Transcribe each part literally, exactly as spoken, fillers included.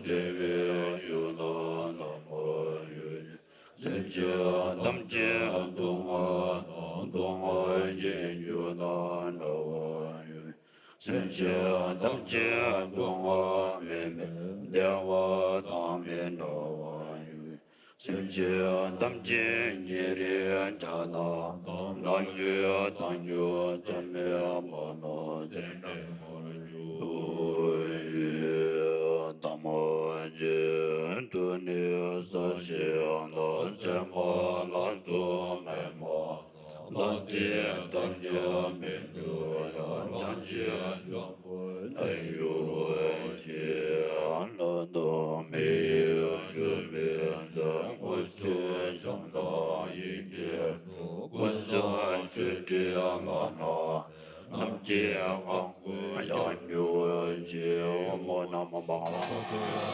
བདེ་བའི་ཡུལ་ལ་ལམ་ཡོད་ཅིང་། སེམས་ཅན་ཐམས་ཅད་སྡུག་བསྔལ་དང་སྡུག་བསྔལ་གྱི་རྒྱུ་དང་བྲལ་བ་ཡོད། སེམས་ཅན་ཐམས་ཅད་སྡུག་བསྔལ་མེད་པའི་བདེ་བ་དང་མི་འབྲལ་བ་ཡོད། སེམས་ཅན་ཐམས་ཅད་ཉེ་རིང་བྲལ་དང་ལྡན་གྱུར་དང་འགྱུར་ཚུལ་མིན་པ་རྣམས་དེ་འདྲའི་མར་གྱུར་ཅིག། ཐ་མ་གཅིག་ཏུ་ནི་ས་གཞི་དང་མཚན་མ་ལ་སོགས་མི་སྨྲ། ལྷ་དེ་ཐམས་ཅད་མི་འགྱུར་ཡང་། སྙིང་རྗེ་འཇམ་པོ་ནི་གཡོ་བ་ཅན། ལྷ་དང་མིའི་ཆོས་མིན་ཟེར། དངོས་སུ་བྱམས་དང་ཡིད་ཀྱིས་སྤྲོ། ཀུན་བཟང་མཆོད་སྤྲིན་ལ་བསྔགས། ནམ་མཁའི་གང་ཁོངས་ཡང་གྱུར་ཅིག། ཨོཾ་ཨོཾ་ན་མོ་བྷ་ག་ཝ།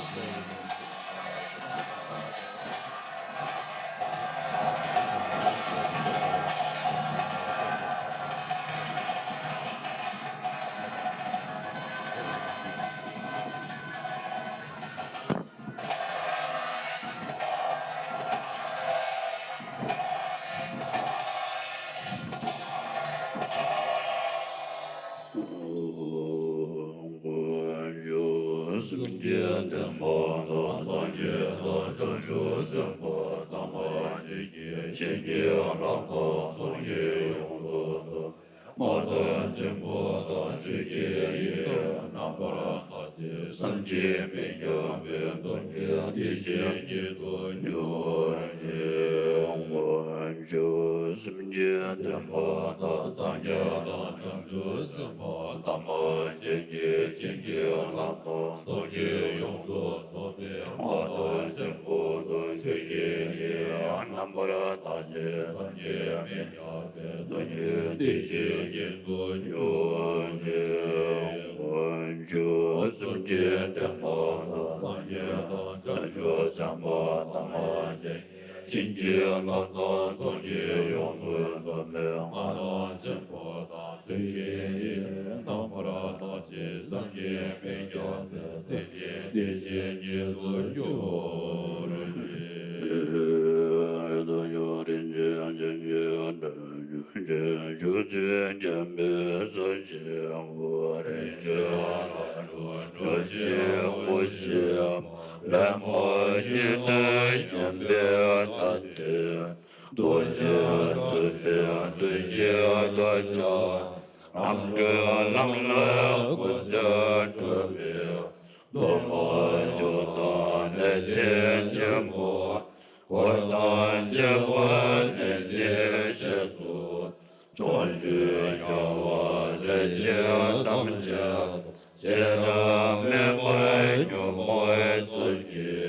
དཀོན་མཆོག་སེམས་ཅན་བདེན་པ་དང་། སངས་རྒྱས་དང་བྱང་ཆུབ་སེམས་དཔའ་དམ་པ་ཆོས་ཀྱི་བྱིན་གྱིས་བརླབས་དང་། ཚོགས་ཀྱིས་ཡོངས་སུ་རྫོགས། མ་དང་ཆེན་པོ་དང་ཆོས་ཀྱི་དབྱིངས་རྣམ་པར་དག་ཅིང་བསམ་གྱིས་མི་ཁྱབ་པའི་སྟོབས་ཀྱིས་བདེ་ཆེན་ཉིད་དུ་གྱུར་ཅིག། དཀོན་མཆོག་སེམས་ཅན་བདེན་པ་དང་། སངས་རྒྱས་དང་བྱང་ཆུབ་སེམས་དཔའ་དམ་པ་ཆོས་ཀྱི་བྱིན་གྱིས་བརླབས་དང་། ཚོགས་ཀྱིས་ཡོངས་སུ་རྫོགས་པའི་མ་དང་ཆེན་པོ་དང་ཆོས་ཀྱི་དབྱིངས་རྣམ་པར་དག་ཅིང་བསམ་གྱིས་མི་ཁྱབ་པའི་སྟོབས་ཀྱིས་བདེ་ཆེན་ཉིད་དུ་གྱུར་ཅིག། དཀོན་མཆོག་སེམས་ཅན་བདེན་པ་དང་། སངས་རྒྱས་དང་བྱང་ཆུབ་སེམས་དཔའ་དམ་པ་ཆོས་ཀྱི་བྱིན་གྱིས་བརླབས་དང་། ཚོགས་ཀྱིས་ཡོངས་སུ་རྫོགས་པའི་མ་དང་ཆེན་པོ་དང་ཆོས་ཀྱི་དབྱིངས་རྣམ་པར་དག་ཅིང་བསམ་གྱིས་མི་ཁྱབ་པའི་སྟོབས་ཀྱིས་བདེ་ཆེན་ཉིད་དུ་གྱུར་ཅིག། རིན་ཆེན་ཆུ་ཚན་འཇམ་པའི་ས་གཞིའི་འོག་རིན་ཆེན་ལ་སོགས་འོད་ཟེར་དགུ་ཞིག་པདྨ་འོད་ཀྱི་མཐུས་བརྒྱན་པའི་ལྷ་དེ། རྡོ་རྗེ་བཙུན་པའི་མཐུས་བརྒྱན་པ་དང་། རྣམ་གྲོལ་ལམ་ལ་སྐུ་ཚེ་སྒྲུབ་པའི་གདོད་མ་མཆོག་དང་གནས་བརྟན་ཆེན་པོ། འཁོར་དང་བཅས་པ་གནས་བརྟན་ཞེས་སོགས། ཕྱོགས་བཅུའི་རྒྱལ་བ་སྲས་བཅས་ཐམས་ཅད་བྱེ་བྲག་མེད་པར་ཉོན་མོངས་ཚོགས་ཀྱི་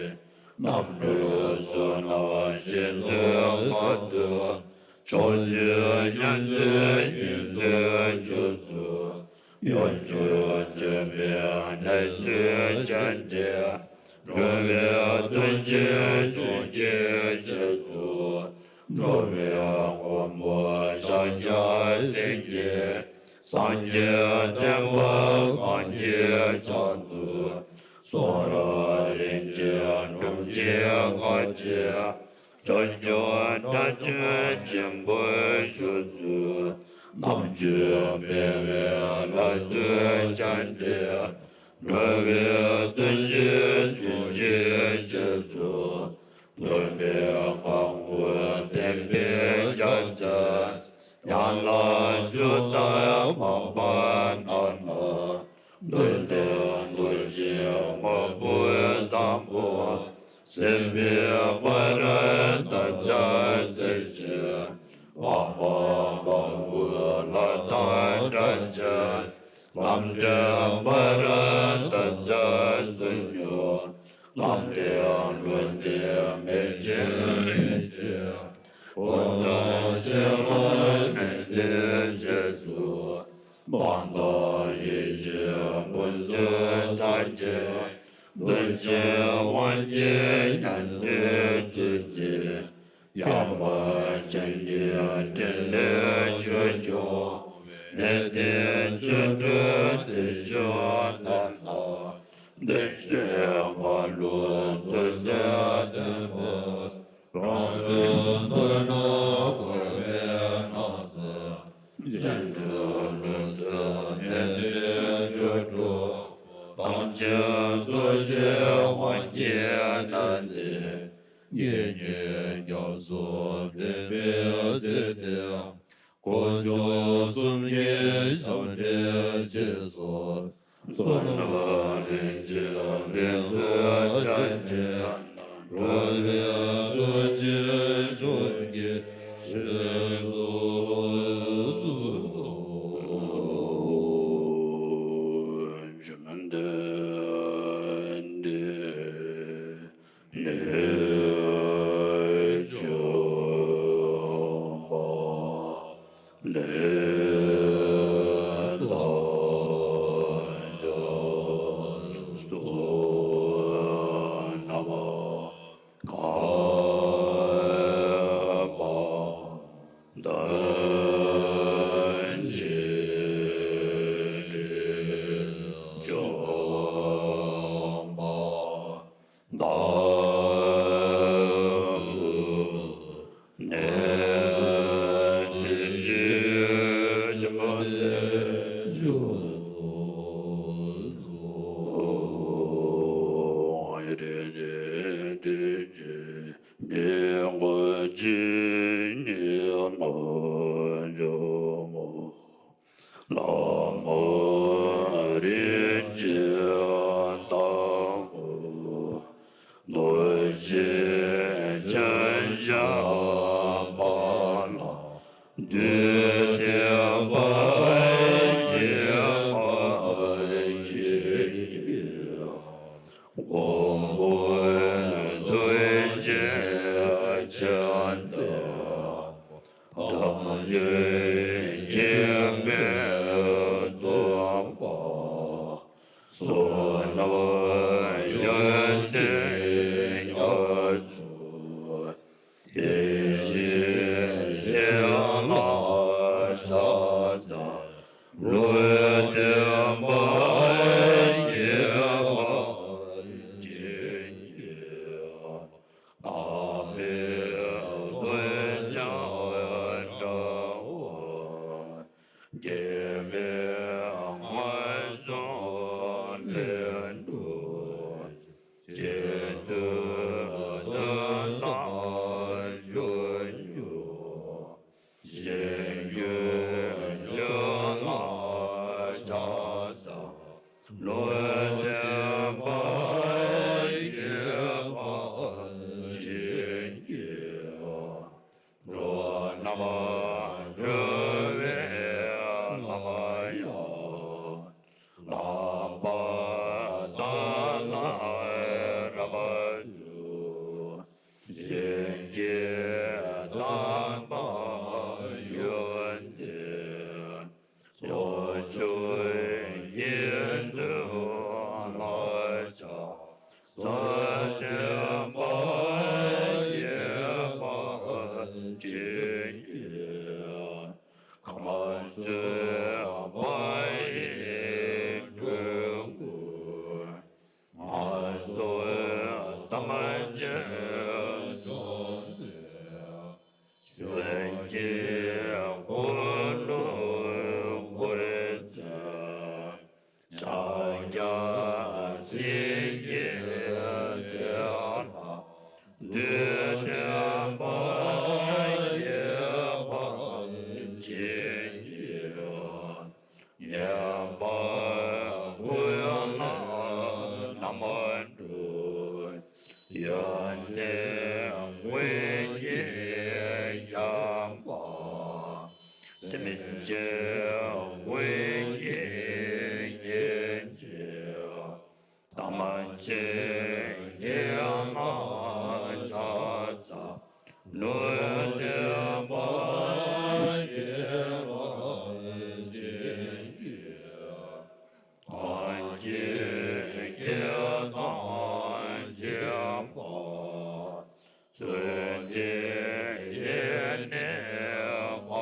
རྣམ་གྲོལ་བསོད་ནམས་ཤིན་ཏུ་མང་པོས། ཕྱོགས་བཅུའི་ཉན་ཐོས་སྙིང་འདོད་ཆོས་སུ། ཡོངས་སུ་སྤྱོད་པའི་གནས་ཚུལ་ཅན་ཏེ། འགྲོ་བའི་དོན་བྱེད་མཆོག་གི་རྗེས་སུ། འགྲོ་བའི་མགོན་པོ་ཕྱག་རྒྱ་སེང་གེ། སངས་རྒྱས་བསྟན་པ་གང་གི་ཕྱག་ཏུ། གསུང་རབ་རིན་ཆེན་འབུམ་གྱིས་བཀའ་བརྒྱད། བྱང་ཆུབ་སྒྲ་ཆེན་ཆེན་པོའི་ཆོས་སུ། རྣམ་དཔྱོད་འཕེལ་བའི་ལ་སྟོད་ཅན་ཏེ། འགྲོ་བའི་དོན་བྱེད་མཆོག་གི་རྗེས་སུ། སྟོན་པའི་བཀའ་འགོ་བསྟན་པའི་རྒྱལ་མཚན། ཡན་ལག་བཅུ་དང་མ་པ་རྣམས་ལ། འདུན་ཏེ་འདུ་ཤེས་དངོས་པོའི་བཟང་པོ། སྲིད་པའི་བར་དག་བྱ་ཟེར་ཞིང་། སྤངས་པ་སྤང་བའི་ལྷ་དང་སྒྲ་གཅན། ལམ་འདྲེན་བར་དག་བྱ་སུ་འགྱུར། ལམ་འདྲེན་ལུས་འདྲེན་མི་འབྱེད་མི་འབྱེད། བུ་དང་བྱེ་བ་མི་འབྱེད་ཞེས་སོགས། སྤངས་དང་ཡེ་ཤེས་ཕུན་ཚོགས་སངས་རྒྱས། གདུལ་བྱའི་དབང་གིས་ཉན་ཐོས་ཚུལ་བཞིན། ཡངས་པ་ཅན་གྱི་ཕྲིན་ལས་ཆོས་སྐྱོང་། གནས་བརྟན་ཆོ་འཕྲུལ་བདེ་མཆོག་རྣམས་དང་། བདེ་གཤེགས་མཁའ་འགྲོ་མཛོད་རྩེ་ལྡན་པ། རང་གྲོལ་མདོར་ན་འཁོར་བའི་སྣང་བ། གཞན་དོན་ལུས་རྩལ་མི་ལྡན་སྤྱོད་གྲོགས། ཐམས་ཅད་རྡོ་རྗེ་དབང་གིས་མནན་ཏེ། ཡིད་གཉིས་སྐྱབས་སུ་འདུས་པའི་ཚུལ་དུ། དཀོན་མཆོག་གསུམ་གྱི་ཞབས་འདྲེན་བཅས་སོ། བསོད་ནམས་རིན་ཆེན་རིང་དུ་གྱུར་ཅིག་གྲོལ་བའི་རྡོ་རྗེ་འཆང་གི་ཞབས་སུ། བཅོམ་ལྡན་འདས། ལས་བཅོ་བ། ལས་དང་བསོད་ནམས་གང་བ་དང་ཅིག་བཅོམ་པ། བདག་ནི་དེ་བཞིན་གཤེགས་པ་ལས་བྱུང་། ཡེ་ནས་དེ་བཞིན་ཉིད་ཀྱི་ཇི་སྙེད་ལ་འཇོག་མོ། ལྷ་མོ་རིན་ཆེན་ལྟ་བུ། རྡོ་རྗེ་འཆང་ཞབས་པད་ལ། བདུད་འདུལ་བ་ཡེ་ཤེས་ཀྱི། མགོན་པོ་རྡོ་རྗེ་འཆང་དང་། དམ་ཅན་མཁྱེན་པའི་སྟོན་པ། བསོད་ནམས་ཡོན་ཏན་རྒྱ་མཚོ། དེ་བཞིན་གཤེགས་ལ་ཕྱག་འཚལ་ལོ། བསྟན་པ་རྒྱས་པར་བྱེད་ཉིད། དམ་པའི་དོན་ཀྱང་འདྲ་བར། སྐྱེ་མེད་ངན་སོང་ལས་སྒྲོལ། གཅིག་ཏུ་བསྡུས་དང་སྤྱོད་འཇུག་གཞན་རྒྱུད་ཅན་ལ་ཕྱག་འཚལ་ལོ། བསྟན་པ་རྒྱས་པར་བྱེད་ཉིད། འགྲོ་རྣམས་སྒྲོལ་བའི་ལམ་ཡང་། ལམ་པ་དག་ལ་རབ་ཏུ། གཞན་གྱིས་བསྟན་པ་ཡོན་ཏན། ཕྱོགས་བཅུའི་དགེ་འདུན་ལ་ཕྱག་འཚལ། བསྟན་པ་རྒྱས་པར་བྱེད་ཉིད། ཁམས་གསུམ་པ་ཡི་སྤྲུལ་སྐུ། ངན་སོང་ཐམས་ཅད་སྦྱངས་ཏེ། ཆོས་ཀྱི་འཁོར་ལོ་བསྐོར་ཚེ། ཕྱག་རྒྱ་ཚིག་གི་བདེ་བླག་བདུད་འདུལ་བ་རྒྱས་པར་བྱེད་ཉིད། ཉན་པ་ཀུན་ལ་རྣམ་གྲོལ། ཡོན་ཏན་ཀུན་གྱི་བྱམས་པ། སེམས་ཅན་ཀུན་གྱི་སྙིང་རྗེ། ཐམས་ཅད་མཁྱེན་ལ་ཕྱག་འཚལ་ལོ། བསྟན་པ་རྒྱས་པར་བྱེད་ཉིད། ཐམས་ཅད་མཁྱེན་དང་མཁྱེན་པ། བརྩོན་འགྲུས་ཡེ་ནས་མ་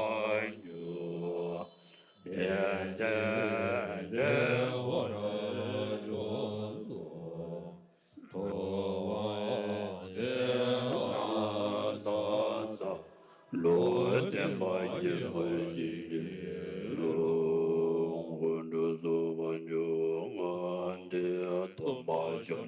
གྱུར། དེ་ལྟར་འབྲེལ་བར་མཆོག་གསུམ།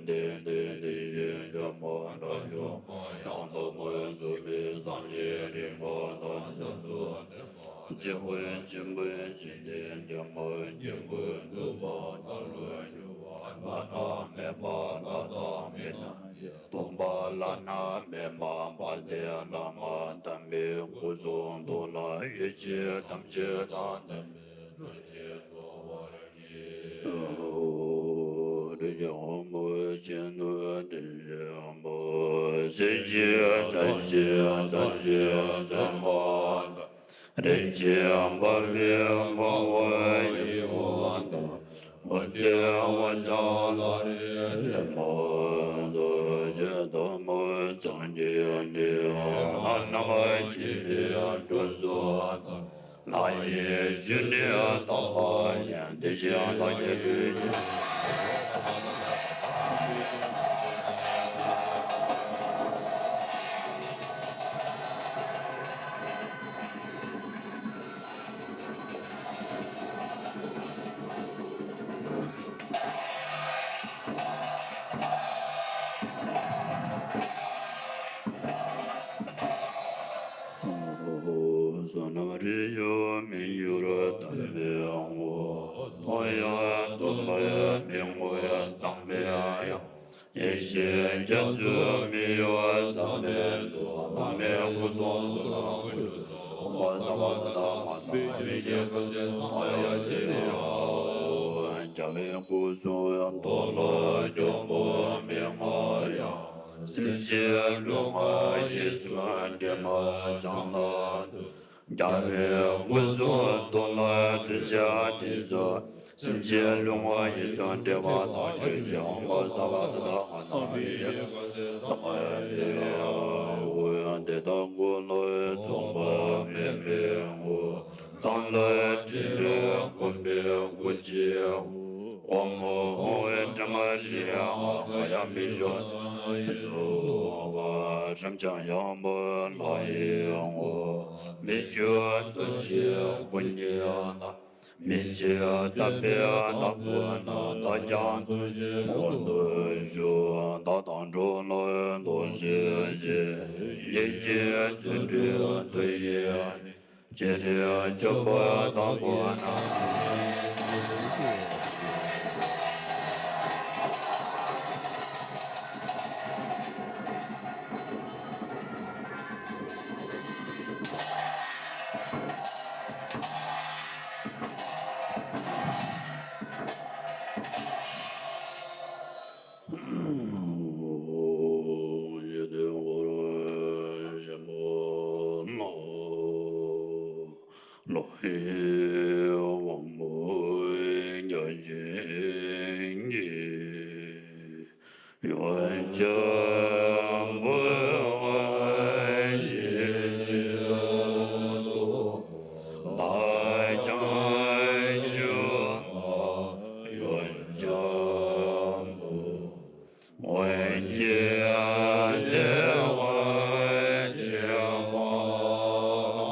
ལྡན་ལྡན་ལྡན་ཞིང་འཇམ་པ་འདྲ་འཇམ་པ་ཡང་དག་པར་རྫོགས་པའི་སངས་རྒྱས་རིག་པ་དང་ཞབས་སུ་ལྡན་པ། དེ་དཔལ་ཆེན་པོའི་འཇིག་རྟེན་འདས་མ་སྐྱེས་བུ་འདུས་པ་དག་ལ་གྱུར་པ་བླ་ན་མེད་པ་ལྷ་དང་མི་དང་། སྟོན་པ་བླ་ན་མེད་པ་དཔལ་ལྡན་བླ་མ་དམ་པའི་སྐུ་གསུང་ཐུགས་ལ་ཡེ་ཤེས་ཐམས་ཅད་དང་ལྡན་པའི་ཐུགས་རྗེས་གསོལ་བ། རིན་ཆེན་དབང་པོ་ཆེན་པོ་དེ་བཞིན་པོ། གཟི་བརྗིད་རྩལ་ཆེན་རྩལ་ཆེན་མཚན་མ་དང་། རིན་ཆེན་འཕགས་པའི་འཕགས་པ་ཡི་དབང་དང་། མུ་སྟེགས་དབང་ཕྱུག་ལྷ་རིགས་དྲི་མ་མེད། རྡོ་རྗེ་ཐལ་མོ་སངས་རྒྱས་ནས། ལྷ་རྣམས་ཀྱིས་ནི་སྒྲུབ་ཚུལ་དང་། ལྷ་ཡི་ཞལ་ནི་དག་པ་ཡིན། དེ་བཞིན་བདག་གི་ལུས་ཀྱི། བསོད་ནམས་རིགས་དྲུག་མི་འགྱུར་དམ་པའི་དངོས། ཐོབ་ཡང་སྟོན་པ་མི་ངོམས་གཙང་པའི་དབྱངས། ཡེ་ཤེས་རྒྱ་མཚོ་མི་གཡོ་གསང་བའི་མཛོད། བླ་མའི་སྐུ་གསུང་ཐུགས་ལ་གུས་ཕྱག་འཚལ་ལོ། བསམ་པ་ཐམས་ཅད་མ་ཚང་བའི་སྐྱེ་ཚུལ་ཅན། སངས་རྒྱས་ཞི་བའི་དབང་། རྒྱལ་བའི་སྐུ་གསུང་ཐུགས་ལ་སྐྱོན་པོ་མི་མངའ་ཡང་། སེམས་ཅན་ཀླུ་དམག་གྱིས་བཟུང་དྲི་མ་བྱང་ལ་འདུད། རྒྱལ་བའི་སྐུ་གསུང་ཐུགས་ལ་སྤྲིན་ཆེན་འདི་སོགས། སེམས་ཅན་ཀླུ་དམག་གིས་བཟུང་དྲི་མ་དག་གྱུར་ཅིག། ཨོཾ་ས་བ་ཏ་ཐ་མ་ན་མི་ཡེ་ས་མ་ཡ་ཤི་ཡ། ཨོཾ་དེ་དག་ཀུན་ལ་མཚུངས་པ་མེད་པའི་དངོས། གཙང་ལ་སྤྲིན་བྲལ་མགོན་པོའི་སྐུ་ཅན། དབང་མོ་ཧཱུྃ་ཕོ་བྲང་རིའི་ཨ་ཧ་ཡ་མི་བསྐྱོད་ཡིད་དུ་འོང་བ། རབ་འབྱམས་ཡངས་པ་ལྷ་ཡི་དངོས། མི་བསྐྱོད་རྡོ་རྗེའི་སྐུ་བརྙེས་ལ། མི་ཕྱེད་དམ་པའི་བདག་པོ་རྣམས། བདག་ཀྱང་ཐུགས་རྗེའི་དབང་དུ་ཞུགས། བདག་དང་འགྲོ་ལ་རྡོ་རྗེ་ཅན། ཉིད་ཀྱི་བརྩོན་འགྲུས་དུ་ཡིས་ནི། ཇི་སྲིད་སྤྱོད་པ་དང་པོ་ན། ཡེ་དེ་ཧོར་ཆེན་པོ་ལ། ལོ་ཡི་དབང་པོ་བརྒྱ་བྱིན་གྱིས། ཡོན་ཆབ་འབུལ་བར་བྱེད་ཕྱིར་དུ། བདག་ཀྱང་བྱོན་ལ་ཡོན་ཆབ་འབུལ། འོན་ཀྱང་བདེ་བར་གཤེགས་པ་ལ།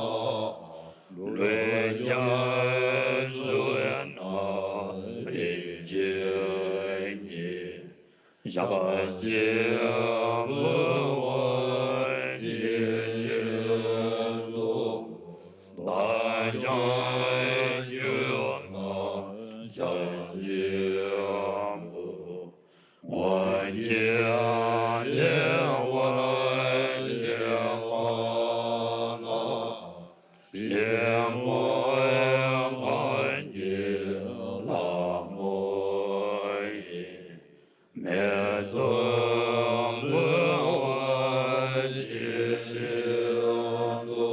ལུས་ཀྱང་གཙུག་ན་རིན་ཆེན་གྱི། ཞབས་ཕྱི་འབུལ་བར་བྱེད་ཕྱིར་དུ། བདག་ཀྱང་བྱོན་ལ་ཞབས་ཕྱི་འབུལ། འོན་ཀྱང་བདེ་བར་གཤེགས་པ་ལ། སྲིན་མོ་གང་གི་ལྷ་མོ་ཡི། མེ་ཏོག་འབུལ་བར་བྱེད་ཕྱིར་དུ།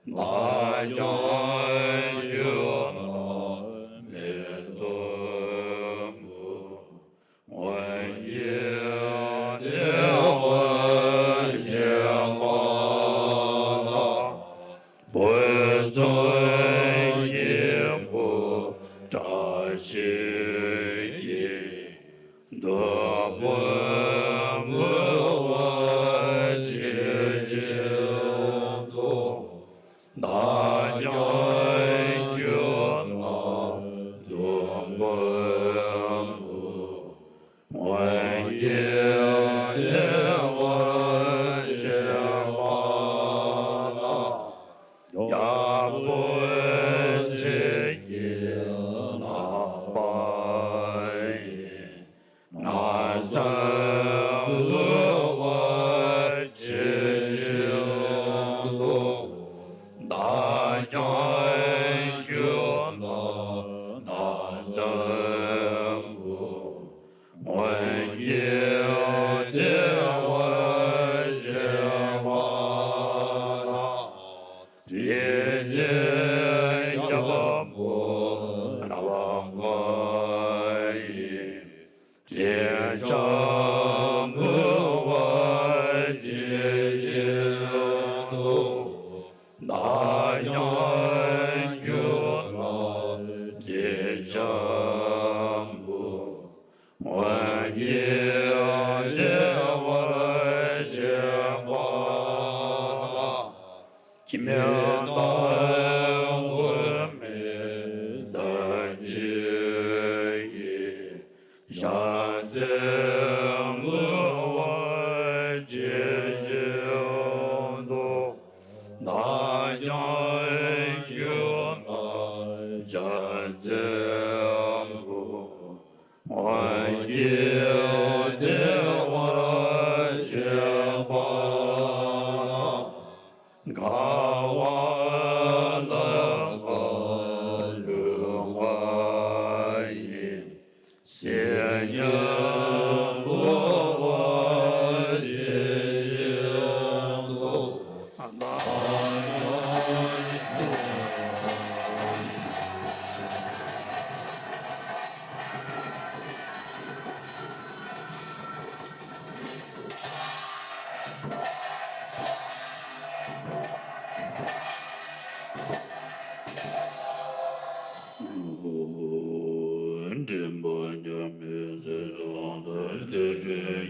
བདག་ཀྱང་བྱོན་ལ་མེ་ཏོག་འབུལ། འོན་ཀྱང་བདེ་བར་གཤེགས་པ་ལ། འབུལ་ཚུལ་གཉིས་པོ་བཀྲ་ཤིས་ཀྱི། བདུག་སྤོས་འབུལ་བར་བྱེད་ཕྱིར་དུ། བདག་ཀྱང་བྱོན་ལ་བདུག་སྤོས་འབུལ། འོན་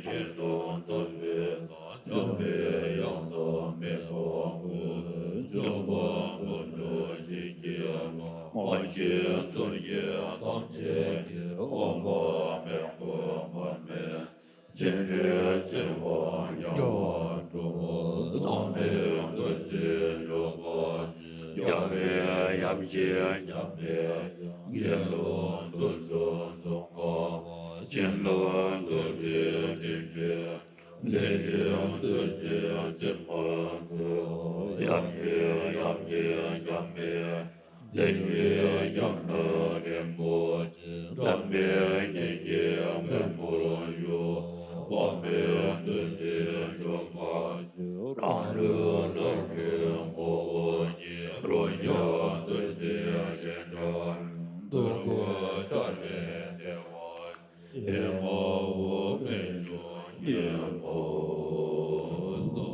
ཁྱེད་དང་འཛོམས་པའི་འཇམ་པའི་དབྱངས་དང་མེ་ཏོག་སྐུ། འཇམ་དཔལ་དཀོན་མཆོག་བྱིན་གྱིས་རློབས། དབང་ཆེན་ཚོགས་ཀྱི་ཐམས་ཅད་ཀྱི། དབང་པོ་མེ་དཔུང་པདྨའི། སྤྱན་རས་གཟིགས་དབང་རྒྱལ་བ་སྒྲུབ། ཚངས་པའི་འདུ་ཤེས་འཇོམས་པ། རྒྱལ་བའི་དབྱངས་ཅན་འཇམ་པའི་དབྱངས། དགེ་སློང་དུ་ཚུད་གསུང་ངག་པ། སྦྱིན་བདག་ཏུ་བྱིན་དྲིན་ཅན། ལས་ཅན་དུ་བྱིན་ཚིག་མ་བཙུན། དབྱངས་ཅན་དབྱངས་ཅན་འཇམ་པའི། ལེགས་པའི་ཉམས་ལ་རིན་པོ་ཆེ། དམ་པའི་གཉེན་གྱི་མེ་འབར་བཞུགས། དབང་པོའི་འདུ་ཤེས་འཇོམས་པ་ཆེ། རང་ལུས་ལྷ་ཆོས་ངོ་བོ་ཉིད། རང་རྒྱལ་འདུ་བྱེད་སྤྱན་རས་གཟིགས། འདུལ་དགོས་ཕྱག་ལེན་བདེ་བ་ཆེ། ཨེ་མ་ཧོ་སྨན་མཆོག་མཉེས་པར་གསོལ།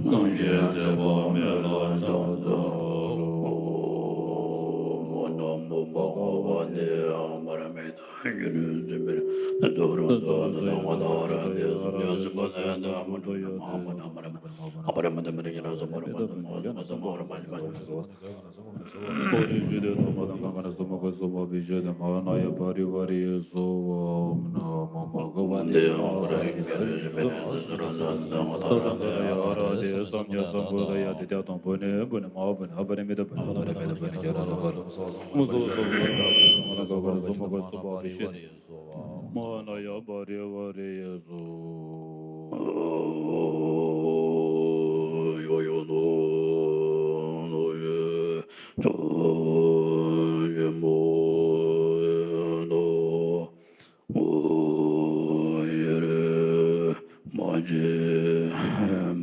སངས་རྒྱས་མཛད་པ་མེད་ལ་ཕྱག་འཚལ་ལོ། ཨོཾ་ནམ་མོ་བྷ་ག་ཝ་ཏེ་པ་ར་མི་ཏ་གུ་རུ་སུ་པ་ར་ཏ་ཏེ་སུ་ཡ་སུ་པ་ཏེ་སུ་ཡ་སུ་པ་ཏེ་ཨ་མ་ཏ་མ་ར་མ་ཏ་མ་ར་མ་ཏ་མ་ར་མ་ཏ་མ་ར་མ་ཏ་མ་ར་མ་ཏ་མ་ར་མ་ཏ་མ་ར་མ་ཏ། ཨོ་རྒྱན་ཆོས་འདི་ཐོག་མ་དང་གང་ག་ན་གསུངས་པ་གོས་གསུངས་པ་བི་ཤོད་དེ་མ་ན་ཡ་བ་རི་བ་རི་སོ་ཨོཾ་ན་མོ་བྷ་ག་ཝ་ཏེ་ཨ་ར་ཧ་ཏེ་སམ་ཡ་སམ་བུ་ད་ཡ་ཏེ་ཏེ་དང་བུ་ནི་བུ་ནི་མ་བུ་ནི་ཧ་བ་རི་མི་ད་བུ་ནི་བ་རི་མི་ད་བུ་ནི་ཡ་ར་ཧ་བ་རི་མ་སོ་སོ་སོ་སོ་ད་ག་སམ་མ་ན་ག་ག་ན་གསུངས་པ་གོས་གསུངས་པ་བི་ཤོད་དེ། མ་ན་ཡ་བ་རི་བ་རི་ཡ་སོ། ཡོ་ཡོ་ནོ་ནོ་ཡེ་ཅོ་ཡེ་མོ་ནོ་ཨོ་ཡེ་རེ་མ་ཇེ་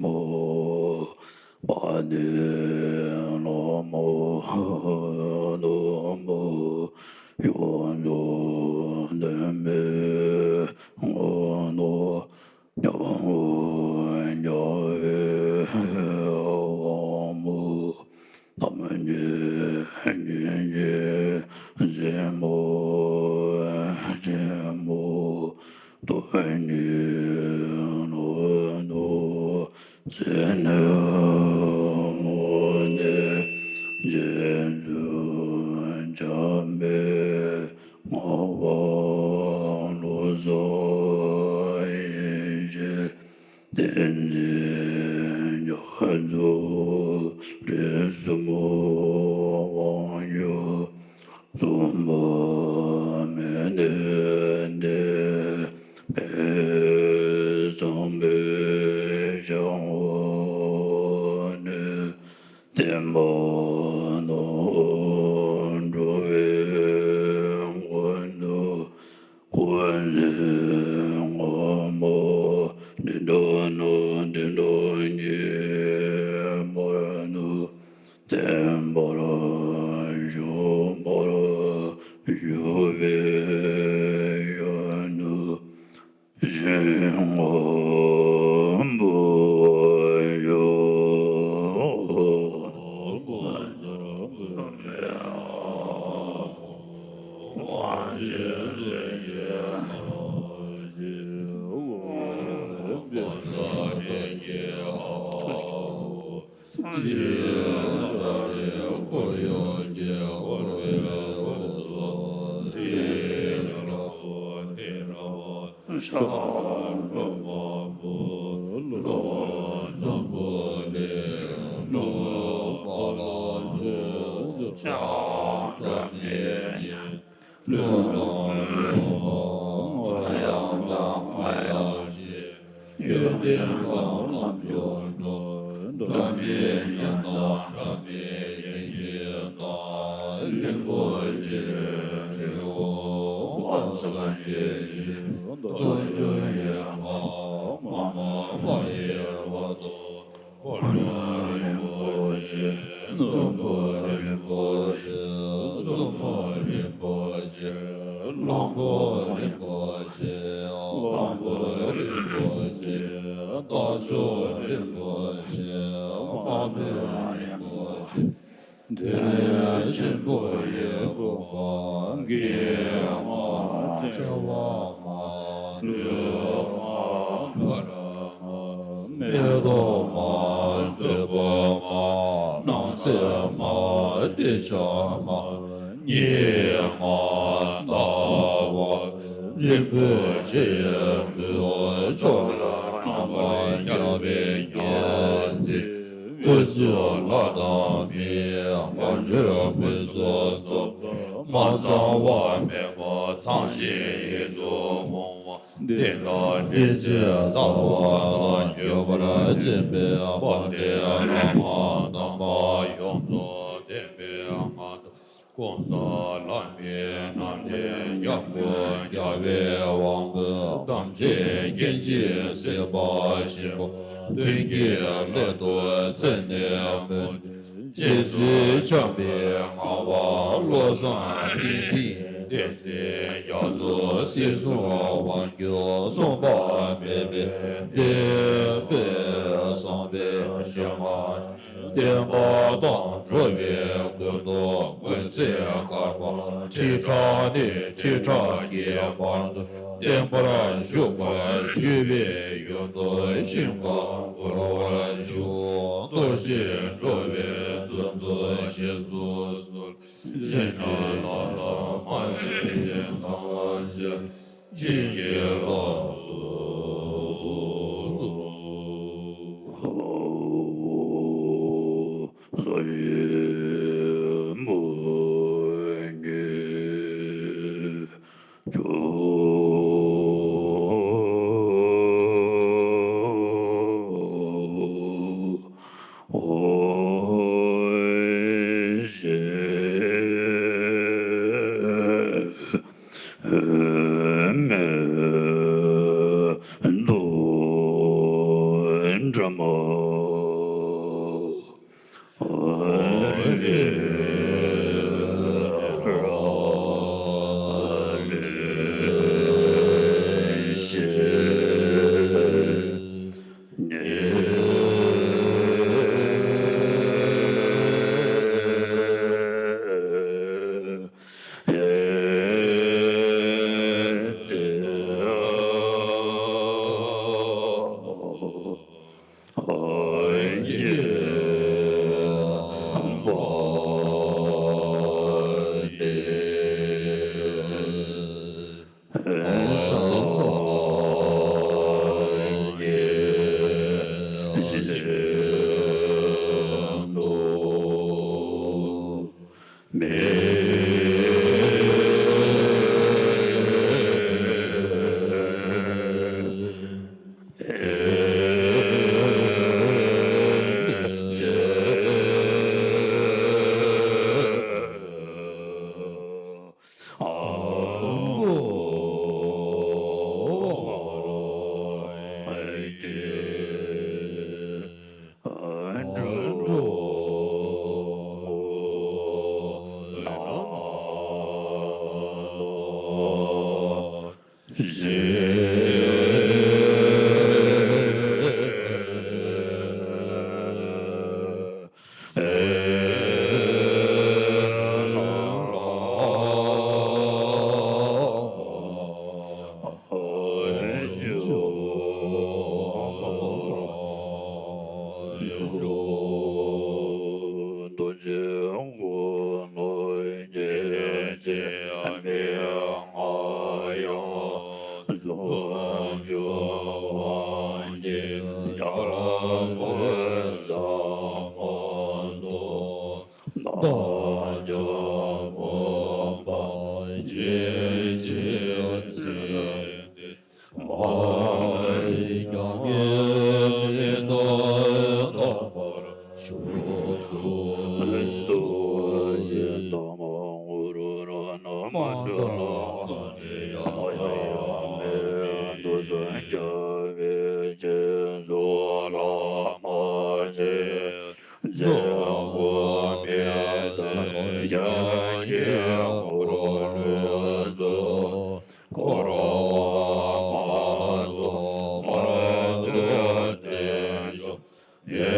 མོ། པ་ཏེ་ན་མོ་ན་མོ་ཡོངས་རྫོགས་ལྡན་མའི་ངོ་ནོ། ཉ་ཉ་བའི་དབང་མོ། ཐམས་ཅད་མཁྱེན་ཅིང་གཟིགས་མོ། ཆེན་མོ། སྟོང་ཉིད་ནོ་ནོ། ཚེ་ནི་མོ་ནི་རྗེས་སུ་འཇམ་པའི་ངག་དབང་བློ་བཟང་ཡེ་ཤེས་ཏིང་འཛིན་རྒྱ་མཚོ་རིས་སུ་མོ་དབང་ཕྱུག་གཙང་པ་མེ་ནས་འདས་པའི་གཙང་པའི་ཤར་ངོས་ནས། བསྟན་པ་རྣམས་འགྲོ་བའི་མགོན་དུ། སྐུ་ཚེ་སྔ་མ་འདི་འདྲ་ན་འདི་འདྲ་ཉིད་མར་དུ་བསྟན་པར་བཞུགས་པར་ཞུ་བའི་ཞལ་དུ། ཞིང་སྔོན་པོ་ཡོད། དེ་ལ་ལམ་མཆོག་ཏུ། འགྲོ་བའི་ཉེན་དང་འདྲ་བའི་ཡེ་ཤེས་དང་། རིན་པོ་ཆེ་རི་བོ་དབང་སངས་རྒྱས་ཀྱི། རྡོ་རྗེ་ཡེ་ཤེས་མ་མོ་མ་ཡེ་བ་དང་། ཀུན་ལ་རིན་པོ་ཆེ། སྣུམ་པོ་རིན་པོ་ཆེ། སྲུ་མོ་རིན་པོ་ཆེ། གླང་པོ་རིན་པོ་ཆེ། གླང་པོ་རིན་པོ་ཆེ། རྟ་མཆོག་རིན་པོ་ཆེ། དམར་པོ་རིན་པོ་ཆེ། དེ་ལས་ཆེན་པོ་ཡི་དགོངས་པ། གེགས་མ་བྱེ་བ་མ་དྲུག་མ་དཀར་མ་མེ་ཏོག་མ་བདུག་སྤོས་མ་སྣང་གསལ་མ་ཏེ་ཤ་མ་ཉི་མ་ལྟ་བུ་རིན་པོ་ཆེ་ཡི་མཆོག་ལ་རྣམ་པར་བརྒྱན་པའི་ཉི་འོད་ཟེར། འོད་ཟེར་ལྷ་དང་མིའི་དབང་ཕྱུག་ཕུན་སུམ་ཚོགས་པ། མ་ཚང་བ་མེད་པ་ཚང་ཞིང་ཡིད་དུ་འོང་བ། བསྟན་དང་སྒྲིབ་བྱེད་ཚ་བ་དང་། ཡོད་པར་བྱེད་པའི་དཔལ་ལྡན་བླ་མ་དམ་པ་ཡོངས་སུ་ལྡན་པའི་མངའ་བདག་ཀུན་བཟང་བླ་མའི་རྣམ་འདྲེན་ཡང་སྒོས་རྒྱལ་བའི་དབང་པོ་ཐམས་ཅད་སྐྱེ་འཆི་སྲིད་པ་ཞི་བ་དོན་གྱི་སླད་དུ་མཚན་ནས་སྨོས་ཏེ། རྗེ་བཙུན་བྱམས་པའི་ངག་དབང་བློ་བཟང་ཏིང་འཛིན་བསྟན་འཛིན་རྒྱ་མཚོ་སྲིད་གསུམ་དབང་སྒྱུར་མཚུངས་པ་མེད་པའི་བསྟན་པའི་བསམ་པའི་ཞིང་ཁམས། བསྟན་པ་དང་འགྲོ་བའི་ཀུན་ཏུ་ཀུན་མཛད་བསྐལ་པ་ཁྲི་ཕྲག་ནས་ཁྲི་ཕྲག་གི་བར་དུ་བརྟན་པར་བཞུགས་པར་ཞུ་བའི་ཡོན་དུ་ཞིང་ཁམས་བསྐོར་བར་ཞུ། གཏོར་བཤིག་འགྲོ་བའི་དོན་དུ་བཞེས་སུ་གསོལ། བཞེས་ནས་ལག་ལ་མ་ཆེན་ཞིང་དང་བཅས། བྱིན་གྱིས་བརླབ་ཏུ་གསོལ། མེ་ཏོག་དམ་པར་བཞུགས་སུ་གསོལ། ཡི་དམ་དབང་ལྔ་རོལ་རང་ན་མ་འདྲ་ལ། ཡང་ཡང་མེད་དུ་སངས་རྒྱ་བའི་རྗེས་སུ་བླ་མ་ཆེ། ཚེ་འགོག་མེད་སངས་རྒྱས་ཀྱི་འཁོར་ལོའི་གཙོ། འཁོར་བ་མ་དོ་མ་དོ་བདེ་མཆོག་ཡེ་